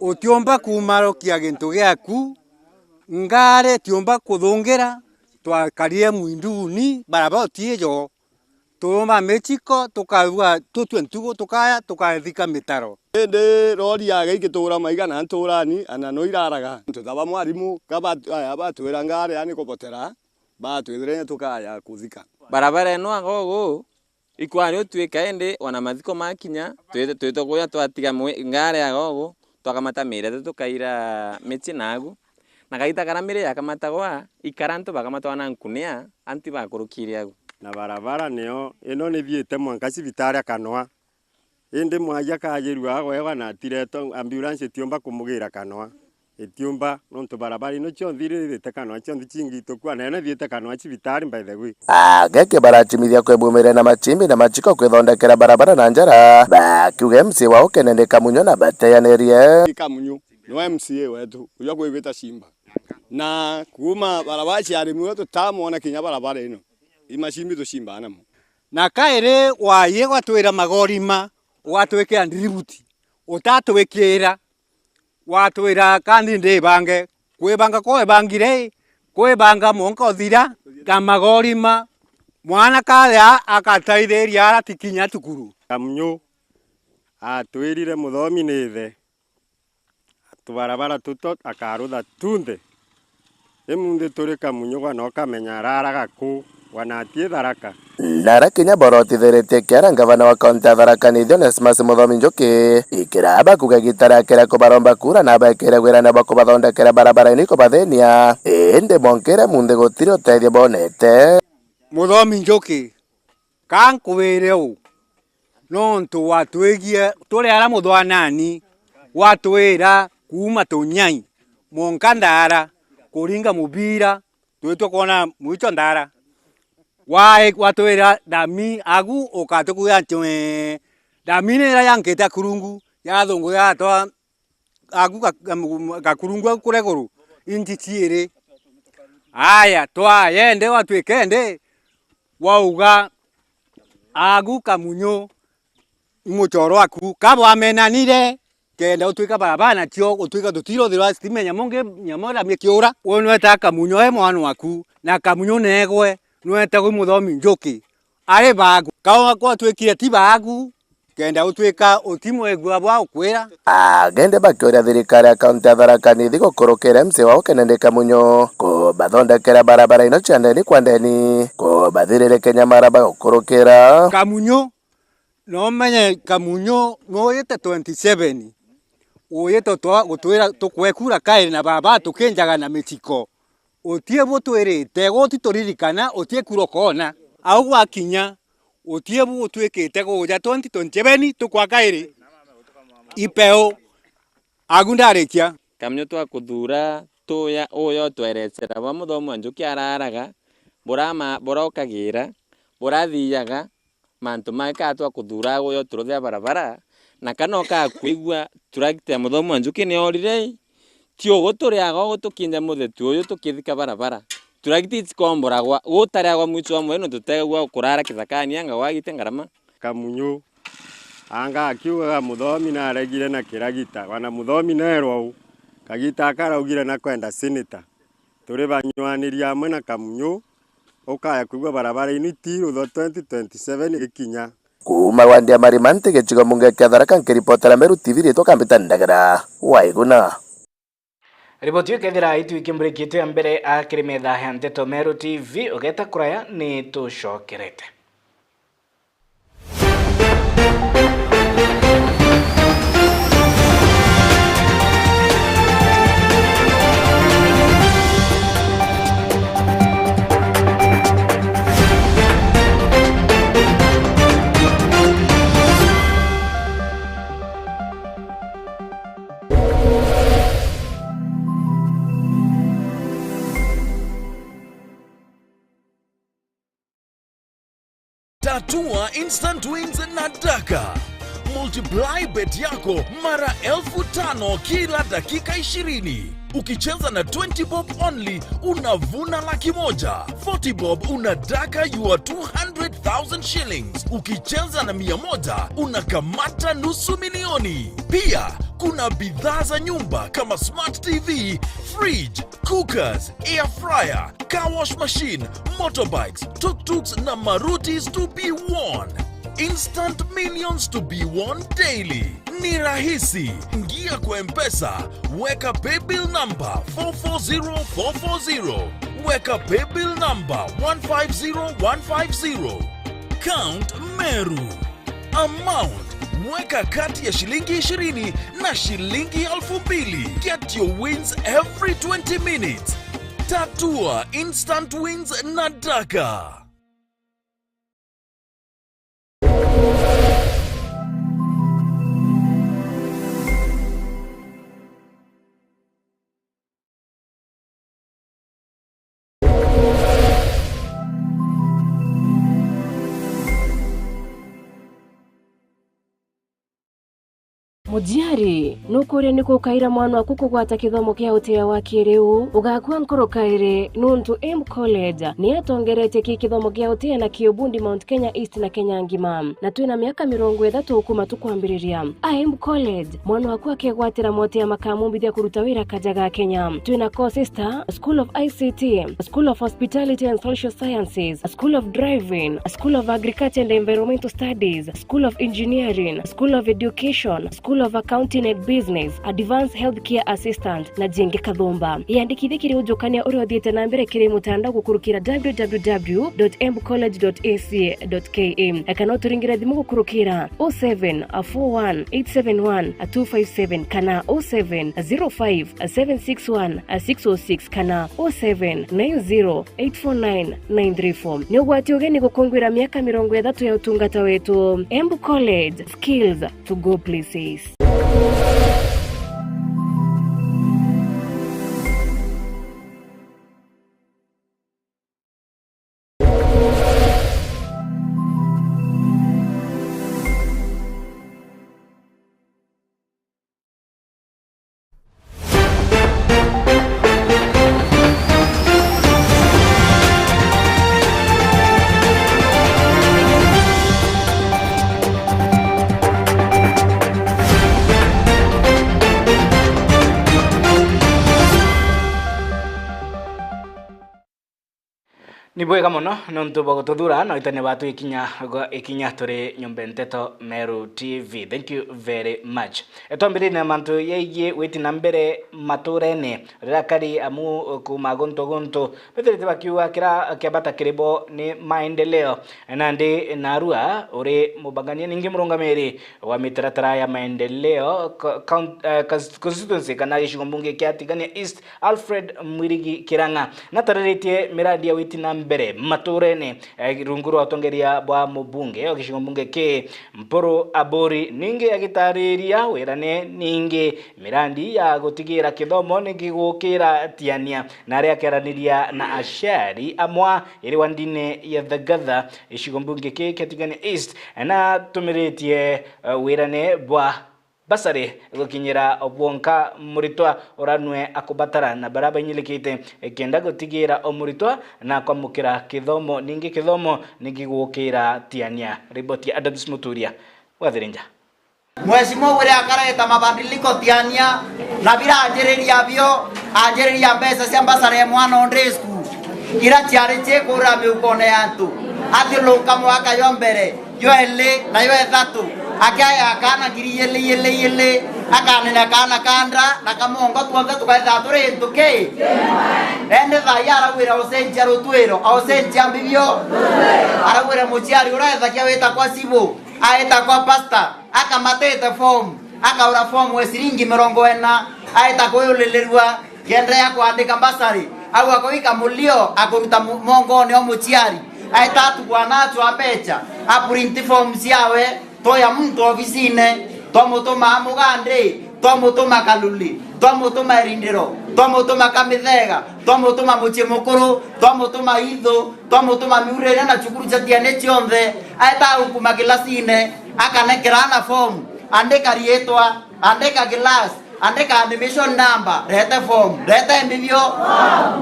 Utiumba kumarukia gintu giaku, ngari itiumba kuthungira, twakarire mwinduni, barabara utiijo. Tuuma michiko, tukarua tutue ntugu, tukaya, tukathika mitaro. Indi rori yage igitura maiga na nturani, ana no iraraga. Antu ta ba mwarimu, ka ba-, aya batwira ngari yani kubotera, batwithire tukaya kuthika. Barabara ino agogu, ikwari utwika indi ona mathiko makinya, twi-, twitwe kuja twatiga mwi-, ngari agogu, twakamata mirete tukaira michi nagu. Na kaita kara miri yakamatagwa, ikara antu bakamatwa na nkunia, antu ibakurukire agu. Na barabara nio, ino nithiite mwanka cibitari akanwa. Indi mwai akajirua agwegwa na atiretwa, ambulance itiumba kumugira kanwa. Itiumba, nontu barabara ino cionthe iririte kanwa, cionthe cingitukua, na ino ithiite kanwa cibitari, by the way. Ageke barachimithia kwebumiria na machimbi na machiko kwithondekera barabara na njara, bakiuga M C A wao Kennedy Kamunyo na bateyanirie. Kamunyo, no M C A wetu, uria kwigwita Simba. Na kuuma barabara ciarimiwe tutamwona kinya barabara ino. Imachimbi tucimbaa namo. Na kairi waye gwatwira magorima, gwatwikira ndiributi, utatwikira, gwatwira kandi ndibange, kwibanga kwa ibangire, kwibanga mwanka uthira, na magorima, mwana karia akataithiria ara tikinya cukuru. Kamunyu atwirire muthomi ni ithe, tubarabara tuto akarutha tunthe. Imunthi turi Kamunyu gwa no kamenya arara gaku, gwa na atie Tharaka. Nara kinya borotithiritie kiara ngavana wa kaunti ya Tharaka Nithi Onesmus Muthomi Njuki, ikiraba kuga gitara kira kubaromba kura na bekire gwirana bwa kubathondekera barabara ini kubathenia. Indi bonkire munthi gutiri utethio bonete. Muthomi Njuki, ka nkwire uu, nontu watwigie turi ara muthwanani, watwira kuuma tunyai mwanka ndara, kuringa mubira, twitwe kwona mwicho ndara. Wae watwira dami agu ukatukuya ncwe. Dami ni ira yankite akurungu, yathungu yatwa aku ga-, ga-, gakurungu au kuri iguru, inchi ciiri. Aya, twayende watwike ndi, wauga, aku Kamunyu, i muchoro aku, ka bwamenanire, kenda utwika barabara nacio, utwika tutirothirwa stima nyamo ngi, nyamo ramie kiura. We nweta Kamunyu e mwana waku, na Kamunyu negwe, nweta gwi Muthomi Njuki, ari bagu. Ka gwatwikire ti bagu, kenda utwika utimwegua bwa ukwira. Agende bakioria thirikari ya kaunti ya Tharaka Nithi gukurukira M C A wao Kennedy Kamunyu kubathondekera barabara ino cia ndeni kwa ndeni, kubathirire kinya maraba gukurukira. Kamunyu, no menye Kamunyu nuyite twenty seven, uyite twa-, gutwira tukwekura kairi na baba tukinjaga na michiko. Utie butwirite, guti turirikana, utie kura ukona. Au gwakinya, utie bugutwikite guja twenty twenty-seven tukwa kairi ipeo. Agu ndarikia. Kamunyu twakuthura, tuya, uya utwerecera bwa Muthomi wa Njuki araraga, burama-, buraukagira, burathiaga, mantu make atwa kuthura agu yo turuthia barabara, na kana ukakwigua turakita ya Muthomi wa Njuki ni orire i, ti ugu turiaga ugu tukinja muthetu uyu tukithika barabara. Turakita itikomboragwa, gutariagwa mwicho wa mweri nontu tutegagua kurara kithakani anga gwagite ngarama. Kamunyu, anga akiugaga Muthomi naregire na kiragita, wana Muthomi nerwa u, kagita akaraugire na kwenda sinita. Turi banyuaniria amwe na Kamunyu, ukaya kwigua barabara inu itiruthwa twenty twenty-seven ikinya. Kuuma gwa Ndia Marima nti gicigo mbunge kia Tharaka, nkiripotera Meru T V ritwa Kambita Ndagara wa Iguna. Riboti iu kethira itwiki mburikite ya mbere akiri metha ya nteto Meru T V, ugeta kuraya ni tucokerete. Tatua instant wins na Daka. Multiply bet yako mara elfu tano kila dakika ishirini. Ukicheza na twenty bob only, unavuna laki moja. Forty bob, unadaka your two hundred thousand shillings. Ukicheza na mia moja, unakamata nusu milioni. Pia, kuna bidhaa za nyumba kama smart T V, fridge, cookers, air fryer, car wash machine, motorbikes, tuk-tuks na marutis to be won. Instant millions to be won daily. Ni rahisi. Ingia kwa M-Pesa, weka paybill number four four zero four four zero. Weka paybill number one five zero one five zero. Count Meru. Amount, weka kati ya shilingi ishirini na shilingi elfu mbili. Get your wins every twenty minutes. Tatua instant wins na Daka. Muciari, nukuria niku ukaira mwana waku kugwata kithomo kia utea wa kiriu? Ugakua nkoro kairi, nuntu Embu College ni yatongeretie ki kithomo kia utea na ki ubundi Mount Kenya East na Kenya ngima, na twina miaka mirongo ithatu kuma tukwambiriria. A Embu College, mwana waku akegwatira motea makamumbithia kuruta wira kaja ga Kenya. Twina courses ta School of I C T, School of Hospitality and Social Sciences, School of Driving, School of Agriculture and Environmental Studies, School of Engineering, School of Education, School of Accounting and Business, Advanced Healthcare Assistant, na jingi kathumba. Iyandikithie kiri ujukania uria uthiite na mbere kiri mutandao gukurukira w w w dot embu college dot a c dot k a, kana uturingire thimu gukurukira oh seven four one eight seven one two five seven kana oh seven zero five seven six one six oh six kana oh seven nine zero eight four nine nine three four. Ni ugwati ugeni gukungwira miaka mirongo ithatu ya utungata wetu. Embu College, skills to go places. Ni bwega mono nontu bwa gututhura na witania batu ikinya gwa ikinya turi Nyombe Nteto Meru T V. Thank you very much. E, twambiririe na mantu yegie witi na mbere maturene riria kari amu kuma guntu guntu bethirite bakiuga kira kiabata kiri bo ni maendeleo. Nandi Narua uri mubangania ningi murungamiri wa mitaratara ya maendeleo co-, count-, eh, cons-, constituency kana gicigo mbunge kia Tigania East, Alfred Mwirigi Kirang'a, natariritie miradi ya witi na mbere maturene, eh, rungu rwa utongeria bwa mubunge o gicigo mbunge ki Mpuru Aburi, ningi agitariria wirane ningi miradi ya gutigira kithomo ni gigukira Tiania, na aria akiaraniria na aciari amwa iri wandine ya Thagatha, gicigo mbunge ki kia Tigania East, natumiritie, eh, wirane bwa basari gukinyira o bwonka muritwa uranwe akubatara na baria bainyilikite, kenda gutigira o muritwa na kwamukira kithomo, ningi kithomo ni gigukira Tiania. Riboti ya Adams Muturia, Gathirinja. Mheshimiwa Were akareta mabadiliko Tiania, na biranjiriria bio, anjiriria mbeca cia basari ya mwana o day school, ira ciari cikurira miukone ya antu, athiuruka mwaka yo mbere, yo iri na yo ithatu, akiaya kaana ngiri igiri, igiri, igiri, akanina kaana ka nda na kamongo, twonthe tukaithira turi into ki? Indi thaa ii arauira ucenjia rutwiro, aucenjia mbibio, arauira muciari uria ethagia witagwa Cibu, aita kwa pastor, akamatite form, akaura form we ciringi mirongo ina, aita kuyulilirua, kiendeea kwandika basari, au akoika mulio, akuruta mu-, mongone o muciari, aita atukwa nacho mbecha, a print form ciawe, toya muntu obisine, twamutuma Amugandi, twamutuma Kaluli, twamutuma Erindiro, twamutuma Kamithega, twamutuma Mucii Mukuru, twamutuma Ithu, twamutuma Miurire na cukuru cia Tiania cionthe, aeta aukuma kilasine, akanekera ana form, andika riitwa, andika class, Andika admission number, rete form, rete mbibio,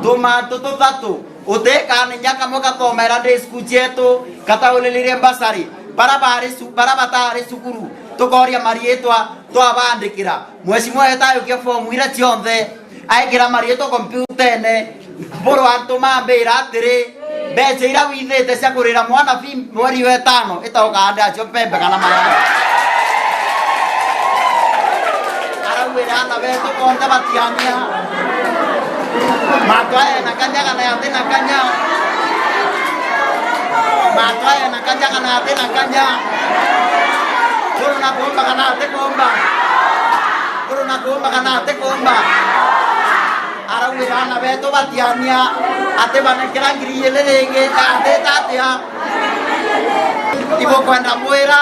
tuma antu tuthatu, utikane nya kamwe kathomera ndi school cietu, katauriririe bursary, bara bari cu-, bara batari cukuru, tukoria mariitwa, twabandikira. Mheshimiwa etayukia form ira cionthe, aikira mariitwa kompyutene, Mburu antu mambira atiri, mbeca ira withite cia kurira mwana fee mweri wa itano, itauka andi acio mpembe kana mayai. Araugire ana betu bonthe batiania. Matwae na kanya kana ati na kanya. Matwae na kanya kana ati na kanya. Kuru na kuumba kana ati kuumba. Kuru na kuumba kana ati kuumba. Araugire ana betu batiania ati banekera ngiri igiri ringi, ati ita atia? Ibukwenda mwira?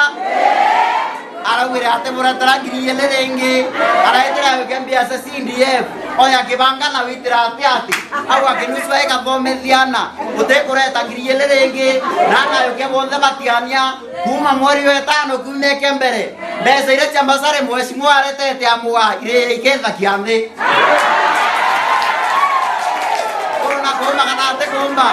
Araugire ati buretera ngiri igiri ringi, araitira ayokia mbia cia C D F, oya kibanga na witira ati ati, au akinucua ikathomethia ana, utikureta ngiri igiri ringi, na ana ayokia bonthe batiania, kuma mweri wa itano kumeke mbere, mbeca iria cia mbasari mheshimiwa aretete amwa iri ikethakia nthi. Kuru na kuumba kana ati kuumba?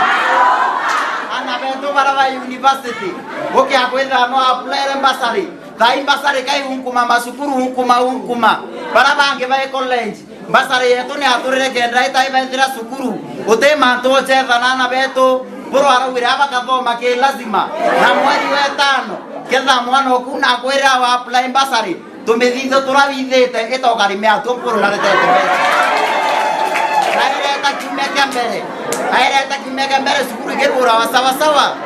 Ana betu bara ba university, gukia kwithira no apply mbasari. Thai mbasari kai unkuma, macukuru unkuma, unkuma. Bara bangi bai college, mbasari yetu ni aturire kenda itai bethira cukuru. Uti mantu ucethana na betu, Mburu araugire aba kathoma ki lazima. Na mweri wa itano, ketha mwana oku nakwirira wa apply mbasari, tumithitho turawithite itoka rime atu Mburu naretete mbeca. Aireta kiumia kia mbere. Aireta kiumia kia mbere cukuru ikirugura wa sawa sawa.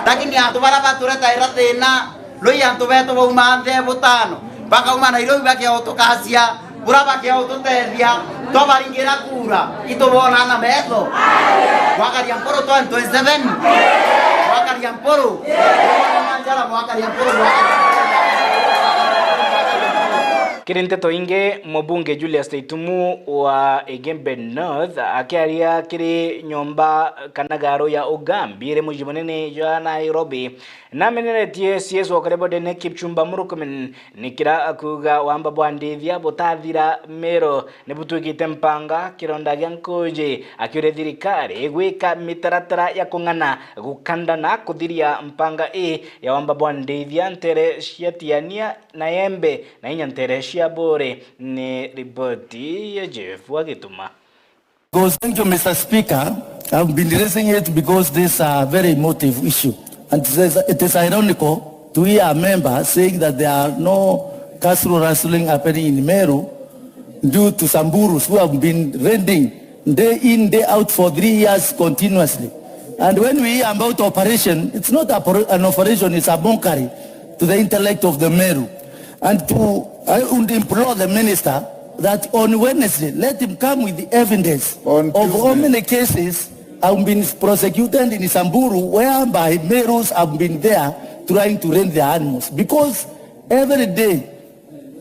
Lakini antu bara baturetaira thina, rui antu betu bauma nthi butano, bakauma Nairobi bakia utukacia, bura bakia ututethia, twabaringira kura, itubona na metho. Gwakaria Mpuru twenty twenty-seven. Gwakaria Mpuru. Njara gwakaria Mpuru, gwakaria Mpuru. Kiri nteto ingi, mubunge Julius Taitumu wa Igembe North akiaria kiri nyomba kana garu ya Ugambi iri mucii munene jwa Nairobi, nameneretie C S wa Kariobangi Kipchumba Murkomen, ni kira akuuga wamba bwa ndithia butathira Meru ni butwikite mpanga kironda gia nkuji, akiuria thirikari gwika mitaratara ya kung'ana gukandana kuthiria mpanga ii ya wamba bwa ndithia ntere cia Tiania na Embe na inya ntere cia Buuri. Ni riboti ya Jeff wa Gituma. Because, thank you, Mister Speaker. I've been raising it because this is a very emotive issue. And it is, it is ironical to hear a member saying that there are no castle rustling happening in Meru due to Samburus who have been raiding day in, day out for three years continuously. And when we hear about operation, it's not a, an operation, it's a mockery to the intellect of the Meru. And to, I would implore the minister that on Wednesday, let him come with the evidence of how many cases have been prosecuted in Samburu whereby Merus have been there trying to rent their animals. Because every day,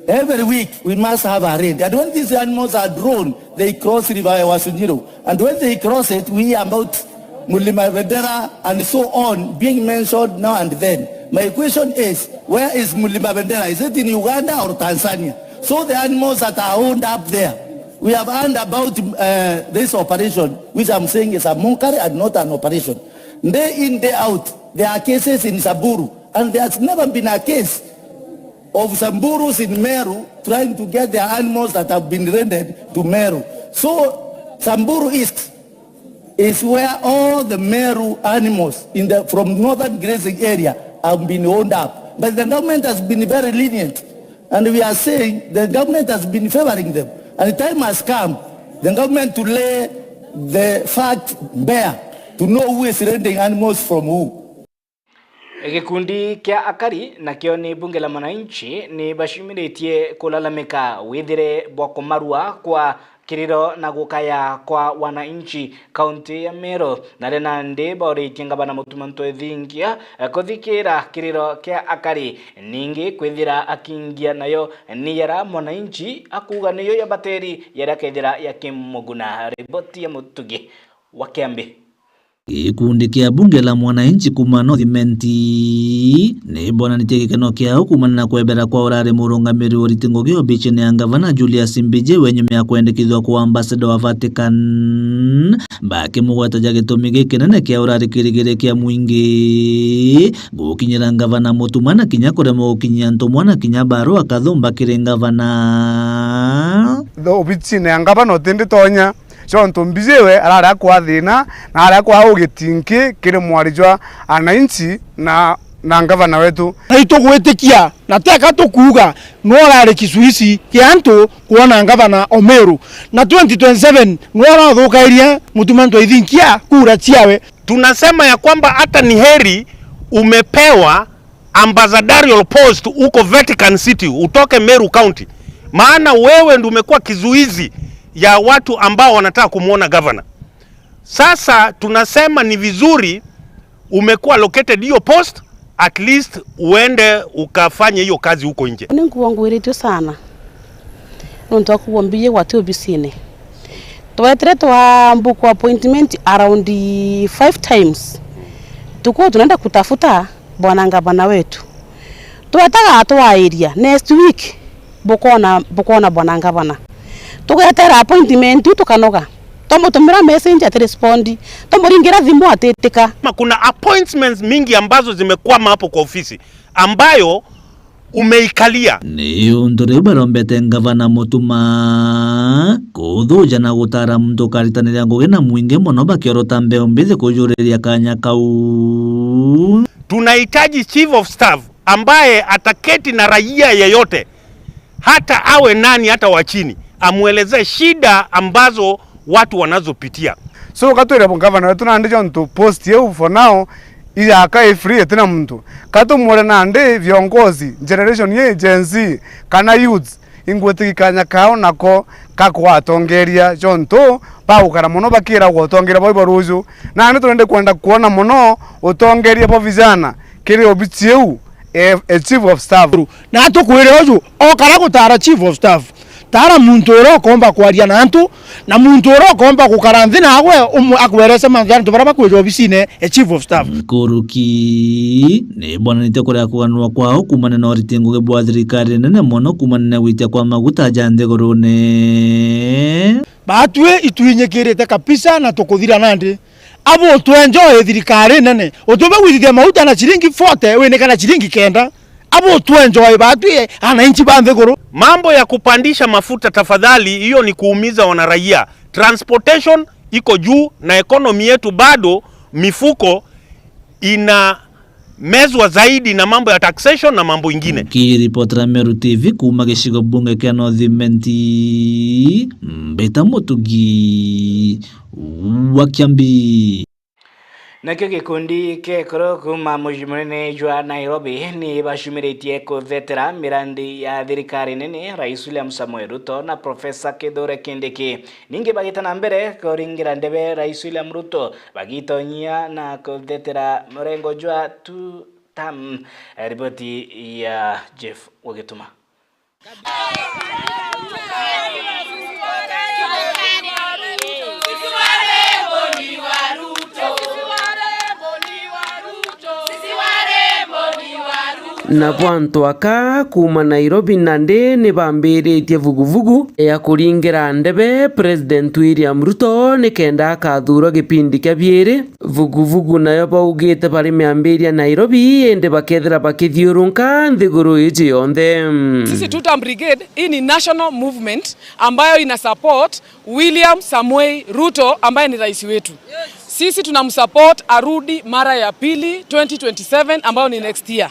every week, we must have a raid. And when these animals are drawn, they cross River Wasunyiru. And when they cross it, we hear about Mulima Bendera and so on being mentioned now and then. My question is, where is Mulima Bendera? Is it in Uganda or Tanzania? So the animals that are owned up there, we have heard about, uh, this operation, which I'm saying is a mockery and not an operation. Day in, day out, there are cases in Samburu, and there has never been a case of Samburus in Meru trying to get their animals that have been rented to Meru. So Samburu East is where all the Meru animals in the, from northern grazing area have been owned up. But the government has been very lenient, and we are saying the government has been favoring them. And the time has come the government to lay the fact bare to know who is renting animals from who. Gikundi kia akari nakio ni Bunge la Mwananchi ni baciumiritie kulalamika withire bwa kumarua kwa kiriro na gukaya kwa wananchi kaunti ya Meru, na ria nandi bauritie ngavana Mutuma M'Ethingia kuthikira kiriro kia akari, ningi kwithira akingia nayo ni yara mwananchi akuuga niyo ya bateri yara kethira yakimuguna. Riboti ya Mutugi wa Kiambi. Gikundi kia bunge la mwananchi kuuma North Imenti ni bonanitie gikeno kiao kuumana na kwebera kwa urari murungamiri wa uriti ngugi obicine ya ngavana Julius Mbiji we nyuma ya kwendekithua kwa ambassador wa Vatican, bakimugwetaja gitumi gikinene kia urari kirigiri kia mwingi gukinyira ngavana Mutuma na kinya kuremwa gukinyia ntumwa na kinya barua kathumba kiri ngavana. Obicine ya ngavana utindi tonya. Ciontu Mbiji we arari akwa thina, na ari akwa ugitinki kiri mwari jwa ananchi na, na ngavana wetu. Na itugwitikia, na teka tukuuga, no urari kisuici kia antu kwona ngavana o Meru. Na twenty twenty-seven no urathukairie Mutuma M'Ethingia kura ciawe. Tunasema ya kwamba hata ni heri umepewa ambassadorial post huko Vatican City, utoke Meru County, maana wewe ndio umekuwa kizuizi ya watu ambao wanataka kumwona gavana. Sasa tunasema ni vizuri umekuwa allocated hiyo post, at least uende ukafanye hiyo kazi huko nje. Ni nkuuga ngwiritue sana. Nontu wa kuuga Mbiji gwati obisine. Twetire twa book appointment around five times. Tukuwa tunaenda kutafuta bwana ngavana wetu. Twetaga atwairia, next week bukona, bukona bwana ngavana. Tugetera appointment tu tukanoga. Twamutumira message ati respond. Twamuringira thimu atitika. Ma-, kuna appointments mingi ambazo zimekwama hapo kwa ofisi ambayo umeikalia. Ni untu riu barombete ngavana Mutuma kuthuja na gutara muntu ukaritaniria ngugi na mwingi mono bakiorota mbeu mbithi kujuriria kanya kau. Tunahitaji chief of staff ambaye ataketi na raia yeyote, hata awe nani, hata wa chini, amuelezee shida ambazo watu wanazopitia. So, katwire ngavana wetu nandi jontu post iu for now ijaka i free itina muntu. Katumwire nandi viongozi, generation ii, Gen Z, kana youths, ingwitiki kanya kao nako ka kwatongeria jontu bagukara mono bakiragwa utongeria bwao bwa ruju. Nandi turende kwenda kwona mono utongeria bwa vijana kiri obici iu, e, e chief of staff. Na tukwire uju, okara gutara chief of staff, tara muntu uria ukomba kwaria na antu, na muntu uria ukomba gukara nthi nawe, umwe akwerese manthe antu baria bakwija obicine e chief of staff. Nkuruki ni bonanitie kuria kuganwa kwao kuumania na uriti ngugi bwa thirikari nene mono kuumania na gwitia kwa maguta ja nthigurune. Batwi itwinyikirite kabisa na tukuthira nandi. Abu utwenjoe thirikari nene. Utumbe gwithithia mauta na ciringi forty, winika na ciringi kenda. Abu utwenjoe batwi ananchi ba nthiguru. Mambo ya kupandisha mafuta tafadhali, hiyo ni kuumiza wanaraia. Transportation iko juu na economy yetu bado, mifuko ina mezwa zaidi na mambo ya taxation na mambo ingine. Nkiripotera Meru T V kuuma gicigo bunge kia North Imenti, mbita Mutugi wa Kiambi. Nakio gikundi kia ekuru kuuma mucii munene jwa Nairobi ni bacumiritie kuthetera mirandi ya thirikari nene, Rais William Samoei Ruto na Professor Kithure Kindiki. Ningi bagita na mbere kuringira ndebe Rais William Ruto, bagitonyia na kuthetera murengo jwa two term. Eh, riboti ya Jeff Wagituma. Nabo antu aka kuuma Nairobi nandi ni bambiritie vuguvugu ya kuringira ndebe President William Ruto nikenda akathurwa gipindi kia biiri. Vuguvugu nayo baugite bari miambiria Nairobi, indi bakethira bakithiurunka nthiguru iji yonthe. Sisi Two Term Brigade, hii ni national movement ambayo ina support William Samoei Ruto ambaye ni rais wetu. Sisi tunamsupport arudi mara ya pili twenty twenty-seven, ambayo ni next year.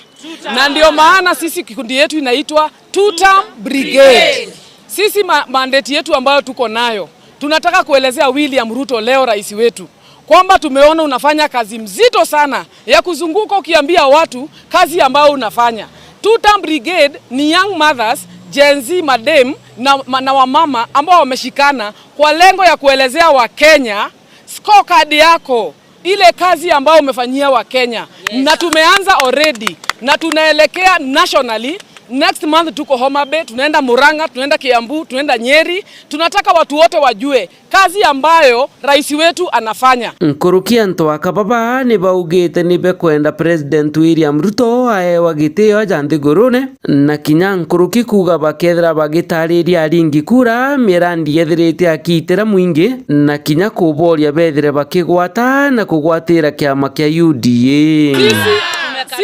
Na ndio maana sisi kikundi yetu inaitwa Two Term Brigade. Sisi ma-, mandate yetu ambayo tuko nayo, tunataka kuelezea William Ruto leo, rais wetu, kwamba tumeona unafanya kazi mzito sana ya kuzunguka ukiambia watu kazi ambayo unafanya. Two Term Brigade ni young mothers, Gen Z, madem na, ma-, na wamama ambao wameshikana kwa lengo ya kuelezea Wakenya scorecard yako, ile kazi ambayo umefanyia Wakenya. Na tumeanza already na tunaelekea nationally. Next month tuko Homa Bay, tunaenda Murang'a, tunaenda Kiambu, tunaenda Nyeri. Tunataka watu wote wajue kazi ambayo rais wetu anafanya. Nkuruki antu a Kababa ni baugite ni bekwenda President William Ruto aewa gitio ja nthigurune, na kinya nkuruki kuuga bakethira bagitariria aringi kura mirandi yethirite akiitira mwingi, na kinya kuboria bethire bakigwata na kugwatira kiama kia U D A. Sisi,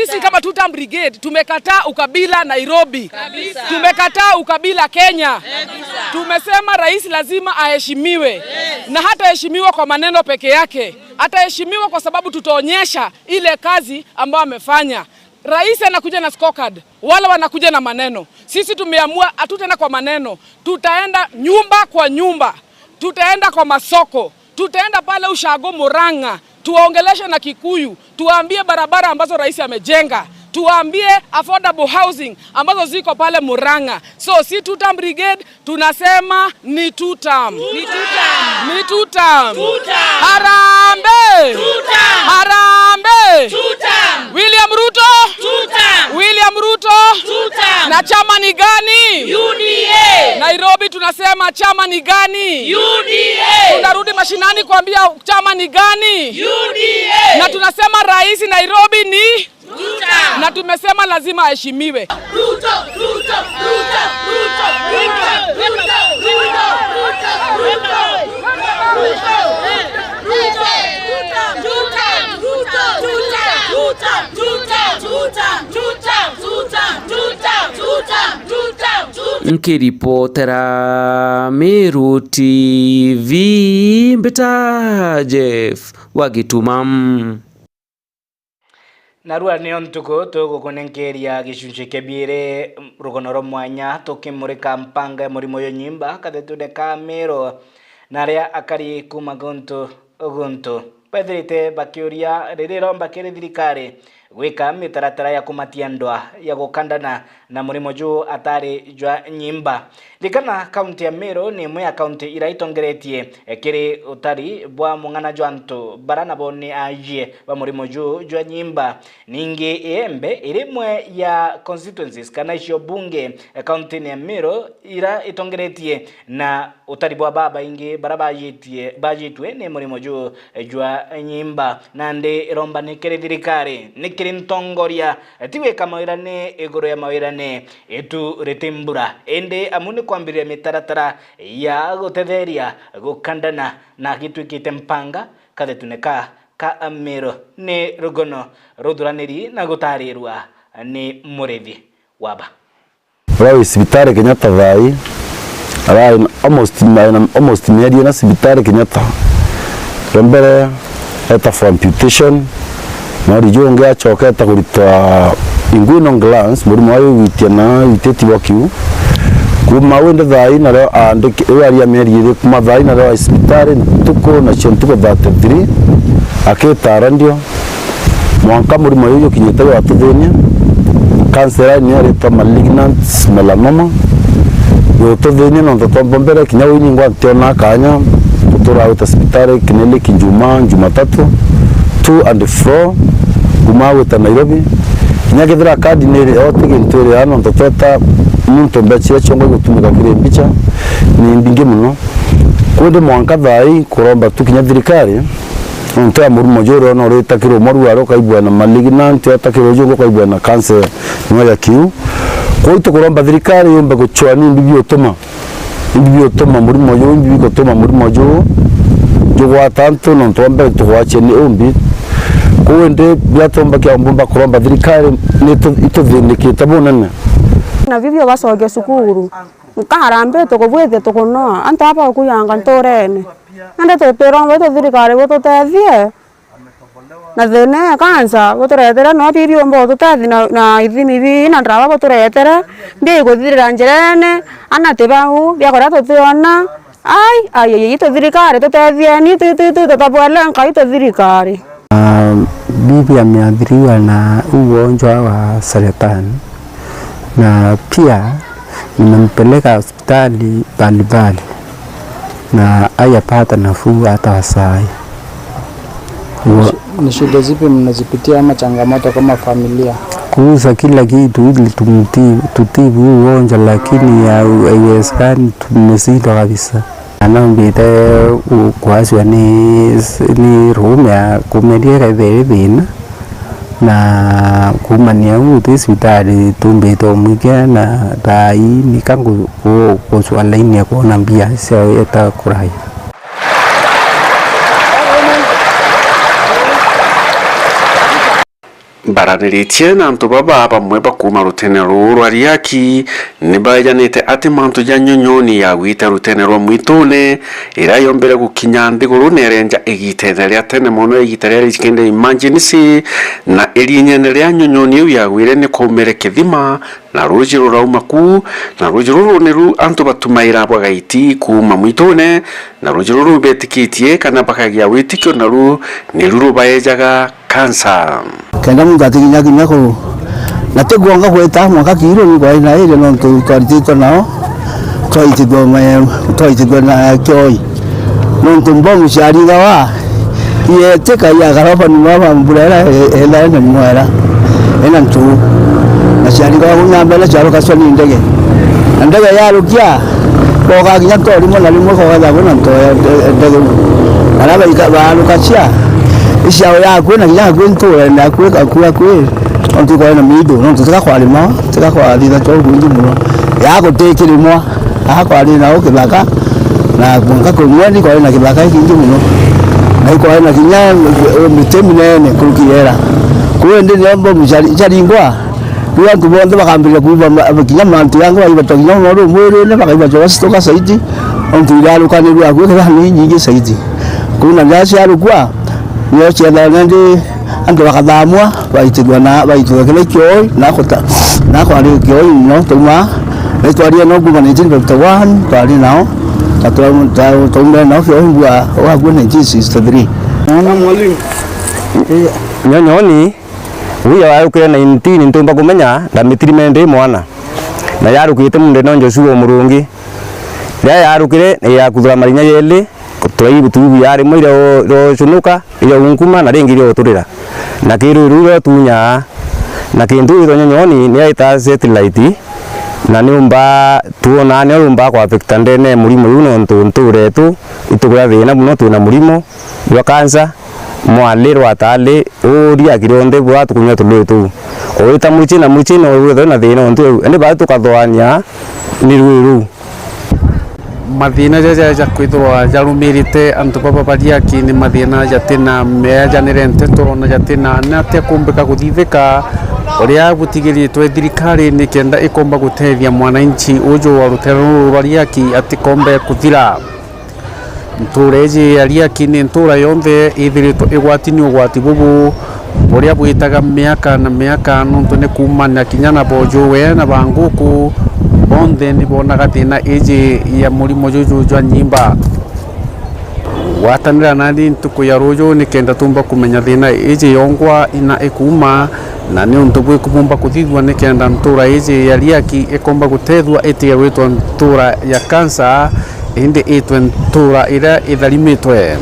sisi kama Tutam Brigade tumekataa ukabila Nairobi. Kabisa. Tumekataa ukabila Kenya. Kabisa. Tumesema rais lazima aheshimiwe. Yes. Na hataheshimiwa kwa maneno peke yake. Ataheshimiwa kwa sababu tutaonyesha ile kazi ambayo amefanya. Rais anakuja na scorecard, wale wanakuja na maneno. Sisi tumeamua hatutaenda kwa maneno, tutaenda nyumba kwa nyumba, tutaenda kwa masoko, tutaenda pale Ushago, Murang'a, tuwaongeleshe na Kikuyu, tuwaambie barabara ambazo rais amejenga, tuwaambie affordable housing ambazo ziko pale Murang'a. So, si Tutam Brigade, tunasema ni Tutam. Ni Tutam. Ni Tutam. Tutam. Harambee! Tutam. Harambee! Tutam. William Ruto! Tutam. William Ruto! Tutam. Na chama ni gani? U D A. Nairobi tunasema chama ni gani? U D A. Tunarudi mashinani kuambia chama ni gani? U D A. Na tunasema rais Nairobi ni Ruto. Na tumesema lazima aheshimiwe. Ruto, Ruto, Ruto. Nkiripotera Meru T V, mbita Jeff wa Gituma. Narua nio ntuku tugukunenkeria gicunci kia biiri, rugono rwa mwanya, tukimurika mpanga ya murimo uyu nyimba kathetune ka Meru, na aria akari kuuma guntu guntu bethirite bakiuria ririro mbakiri thirikari gwika mitaratara ya kumatia ndwa ya gukandana na murimo juu atari jwa nyimba. Ririkana, kaunti ya Meru ni imwe ya kaunti iria itongeretie, eh, kiri utari bwa mung'ana jwa antu bara nabo ni aajie ba murimo juu jwa nyimba. Ningi Iembe iri imwe ya constituencies kana icio bunge, eh, kauntini ya Meru ira itongeretie na utari bwa babaingi bara bajitie, bajitue ni murimo juu jwa nyimba. Nandi iromba ni kiri thirikari, ni kiri ntongoria, ti gwika mawirane iguru ya mawirane, itu riti mbura, indi amu ni kwambiriria mitaratara ya gutetheria gukandana na gitwikite mpanga kathetune ka, ka Meru. Ni rugono ruthuraniri na gutarirwa ni Murithi Waba. Uria wi cibitari Kenyatta thaa ii, ara almost, almost mieri ina cibitari Kenyatta. Rwa mbere eta for amputation, na uri ju ungi acoka eta kuritwa inguinal glands, murimo wa wigwitia na wititi bwa kiu. Kuma winde thaa ii nario aandiki, riu aria mieri iri, kuma thaa ii nario ai cibitari ntuku, nacio ntuku thirty-three, akitarandio. Mwanka murimo uyu jukinyite gwatuthinia, cancer line niyo iritwa malignant melanoma. Yututhinia nontu twomba mbere, kinya uu ningwa ntiona kanya, tutura gwita cibitari, clinic Njuma, Njumatatu, to and fro, kuma gwita Nairobi. Kinya kethira kadi ni iri, oti gintu iri aa, nontu tweta muntu mbecha iria ciongo igutumika kiri mbicha ni mbingi mono. Kwindi mwanka thaa ii kuromba tu kinya thirikari, nontu ya murimo juu uria no uritakirwo mwaru aria ukaigua na malignant, utakirwo uju ungi ukaigua na cancer, niwe ya kiu. Kwou tukuromba thirikari yumbe gucua ni imbi biutuma, imbi biutuma murimo juu, imbi bigutuma murimo juu jugwata antu, nontu wa mbere tugwachia ni umbi. Kwou indi biria tumba kia mbumba kuromba thirikari ni tu-, ituthinikite bunene. Na bibio bacoke cukuru. Nka harambee tukubwithia tukunoa, antu aba bakuyanga nturene. Nandi tutiromba itu thirikari bututethie na thina ya kansa, buturetere no bibiumba ututethia na, na ithimi bii na ndawa buturetere, bikuthirira njirene, ana ti bau, biakuria tutiona. Ai, ai, ai, ai, itu thirikari tutethie, ni tu, tu, tu, tutabwele nka itu thirikari. Ah, bibi ameathiriwa na ugonjwa wa saratani, na pia nimempeleka hospitali mbalimbali, na hajapata nafuu hata wa saa hii. Ni shi-, ni shida zipi mnazipitia ama changamoto kama familia? Kuuza kila kitu ili tumti-, tutibu ugonjwa, lakini ya-, haiwezekani, tumeshindwa kabisa. Na nombite ku-, kuachwa ni, ni ruume ya kumeria ikaithira iri thina, na kuumania uu ti cibitari tumbite umwikia, na thaa ii nika ngu-, ku-, kucwa laini ya kwona mbia cia eta kuraya. Mbaraniritue na antu baba bamwe ba kuuma rutene ruu rwa Riaki, ni baejanite ati mantu ja nyonyoni yagwite rutene rwa mwitune, iria yombere gukinya nthiguru nerenja igitene ria tene mono, igita ria rikende emergency, na irinyene ria nyonyoni iu yagwire ni kwaumire kithima, na ruuji rurauma ku, na ruuji ruru niru antu batumaira bwa gaiti kuuma mwitune, na ruuji ruru betikitie kana bakagia witikio, naru niru rubaejaga kansa. Kenda muntu atikinya kinya ku, na ti kwonga gwita mwanka kiiru ni kwaina irio nontu twarititwe nao, twaitithua me-, twaitithua na kioi. Nontu mbomu ciaringawa, ietika ya garofa nyuma wa mbura ira e-, ethira ina nyuma ira, ina ntu. Na ciaringawa kunya mbere ciarukacwa ni ndege. Na ndege yarukia, koga kinya to rimwe na rimwe koga ja kwina nto ya nde-, ndege. Ara baika-, barukacia, iciao yakwi na kinya akwi ntura na akwi, akwi, akwi. Nontu ikwari na miidu, nontu tiga kwarima, tiga kwathitha choo kwingi muno. Ya gutikirimwa, aa kwari nao kithaka, na mwanka kwi mwendi kwari na kithaka ikingi muno. Na ikwari na kinya miti minene nkuruki yera. Kuu indi nio mbomu ciari-, ciaringwa, riu antu bonthe bakambiriria kuumba ma-, kinya mantu yangi baibatwa kinya mono mwirine, bakaibatwa basituka saiti, nontu irarukanirua akui kethira ni inyingi saiti. Kuu na riria ciarukua, nio ciethagirwa nandi antu bakathamua, baitithua na, baitithua kira kioi, na kuta-, na kwari kioi no tuma, na itwaria no kuma nineteen fifty-one, twari nao, na twa-, twa-, twaumire nao kioi mbua wakua nineteen sixty-three. Ona mwalimu. Nyonyoni, uya yarukire nineteen, ntumba kumenya, ndamitiri mendi mwana. Na yarukite mundene Joshua Murungi. Riria yarukire, ni yakuthura marinya yeli, Twaibu tubu ya rimwe iria u-, iria ucunuka, iria unkuma, na ringi iria uturira. Na kiiru riu ria utunyaa, na kintu gitwa nyonyoni ni aita satellite, na niumba twonaa nio yumba ku affect ndene ya murimo iu, nontu ntuura yetu itukuria thina muno, twina murimo jwa cancer, mwali rwatali, uria kirionthe bwa tukunywa tului tuu. Owita muci na muci no withwe na thina untu iu. Indi baa tukathoania ni rui ruu. Mathina jaja ja kwithirwa jarumirite antu baba ba Riaki ni mathina jatina meajanire nteto na jatina ni atia kumbika kuthithika, uria butigiritwe thirikari nikenda ikomba gutethia mwananchi uju wa rutere ruru rwa Riaki atikombe kuthira. Ntuura iji ya Riaki ni ntuura yonthe ithiritwe igwati ni ugwati bubu buria bwitaga miaka na miaka, nontu ni kuumania kinya na bojuwe na banguku, bonthe ni bonaga thina iji ya murimo juju jwa nyimba. Gwatanira nani ntuku ya ruju nikenda tumba kumenya thina iji yongwa ina ikuuma, na ni untu bwiku bumba kuthithua nikenda ntuura iji ya Riaki ikomba gutethua itige gwitwa ntuura ya kansa, indi itwe ntuura iria itharimitwe.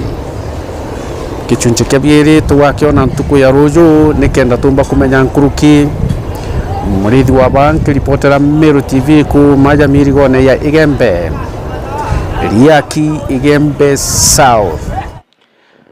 Gichunchi kia biiri tugakiona ntuku ya ruju nikenda tumba kumenya nkuruki. Murithi wa baa nkiripotera Meru T V kuuma ja mirigone ya Igembe. Riaki, Igembe South.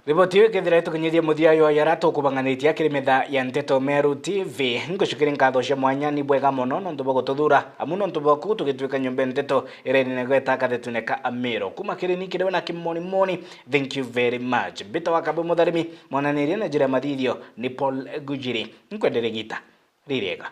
Riboti iu ikethira itukinyithia muthia yo yara tukubang'anitie kiri metha ya Nteto Meru T V. Nkucukiri nkatho cia mwanya, ni bwega mono nontu bwa gututhuura, amu nontu bwaku tugitwika nyomba ya nteto iria inene gweta kathetune ka Amiru. Kuma kiri ni kiri we na kimonimoni, thank you very much. Mbita wa Kabe Mutharimi, mwananirie na njira ya mathithio ni Paul Gujiri. Nkwendere gita ririega.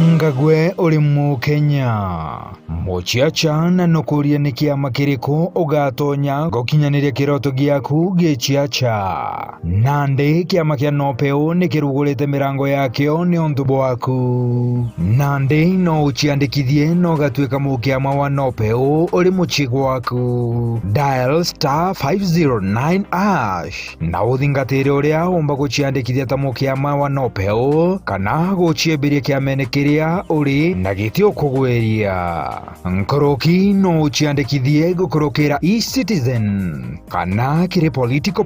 Ngagwe uri Mukenya. Muciaca, na nukuria ni kiama kiriku ugatonya gukinyaniria kiroto giaku giciaca? Nandi kiama kia Nopeu ni kirugurite mirango yakio niuntu bwaku. Nandi no uciandikithie na ugatuika mukiama wa Nopeu uri mucii gwaku. Dial star five zero nine hash na uthingatire uria umba guciandikithia ta mukiama wa Nopeu kana guciembiria kiamene kiria uri na gitiukugwiria. Nkuruki no uciandikithie gukurukira eCitizen kana kiri political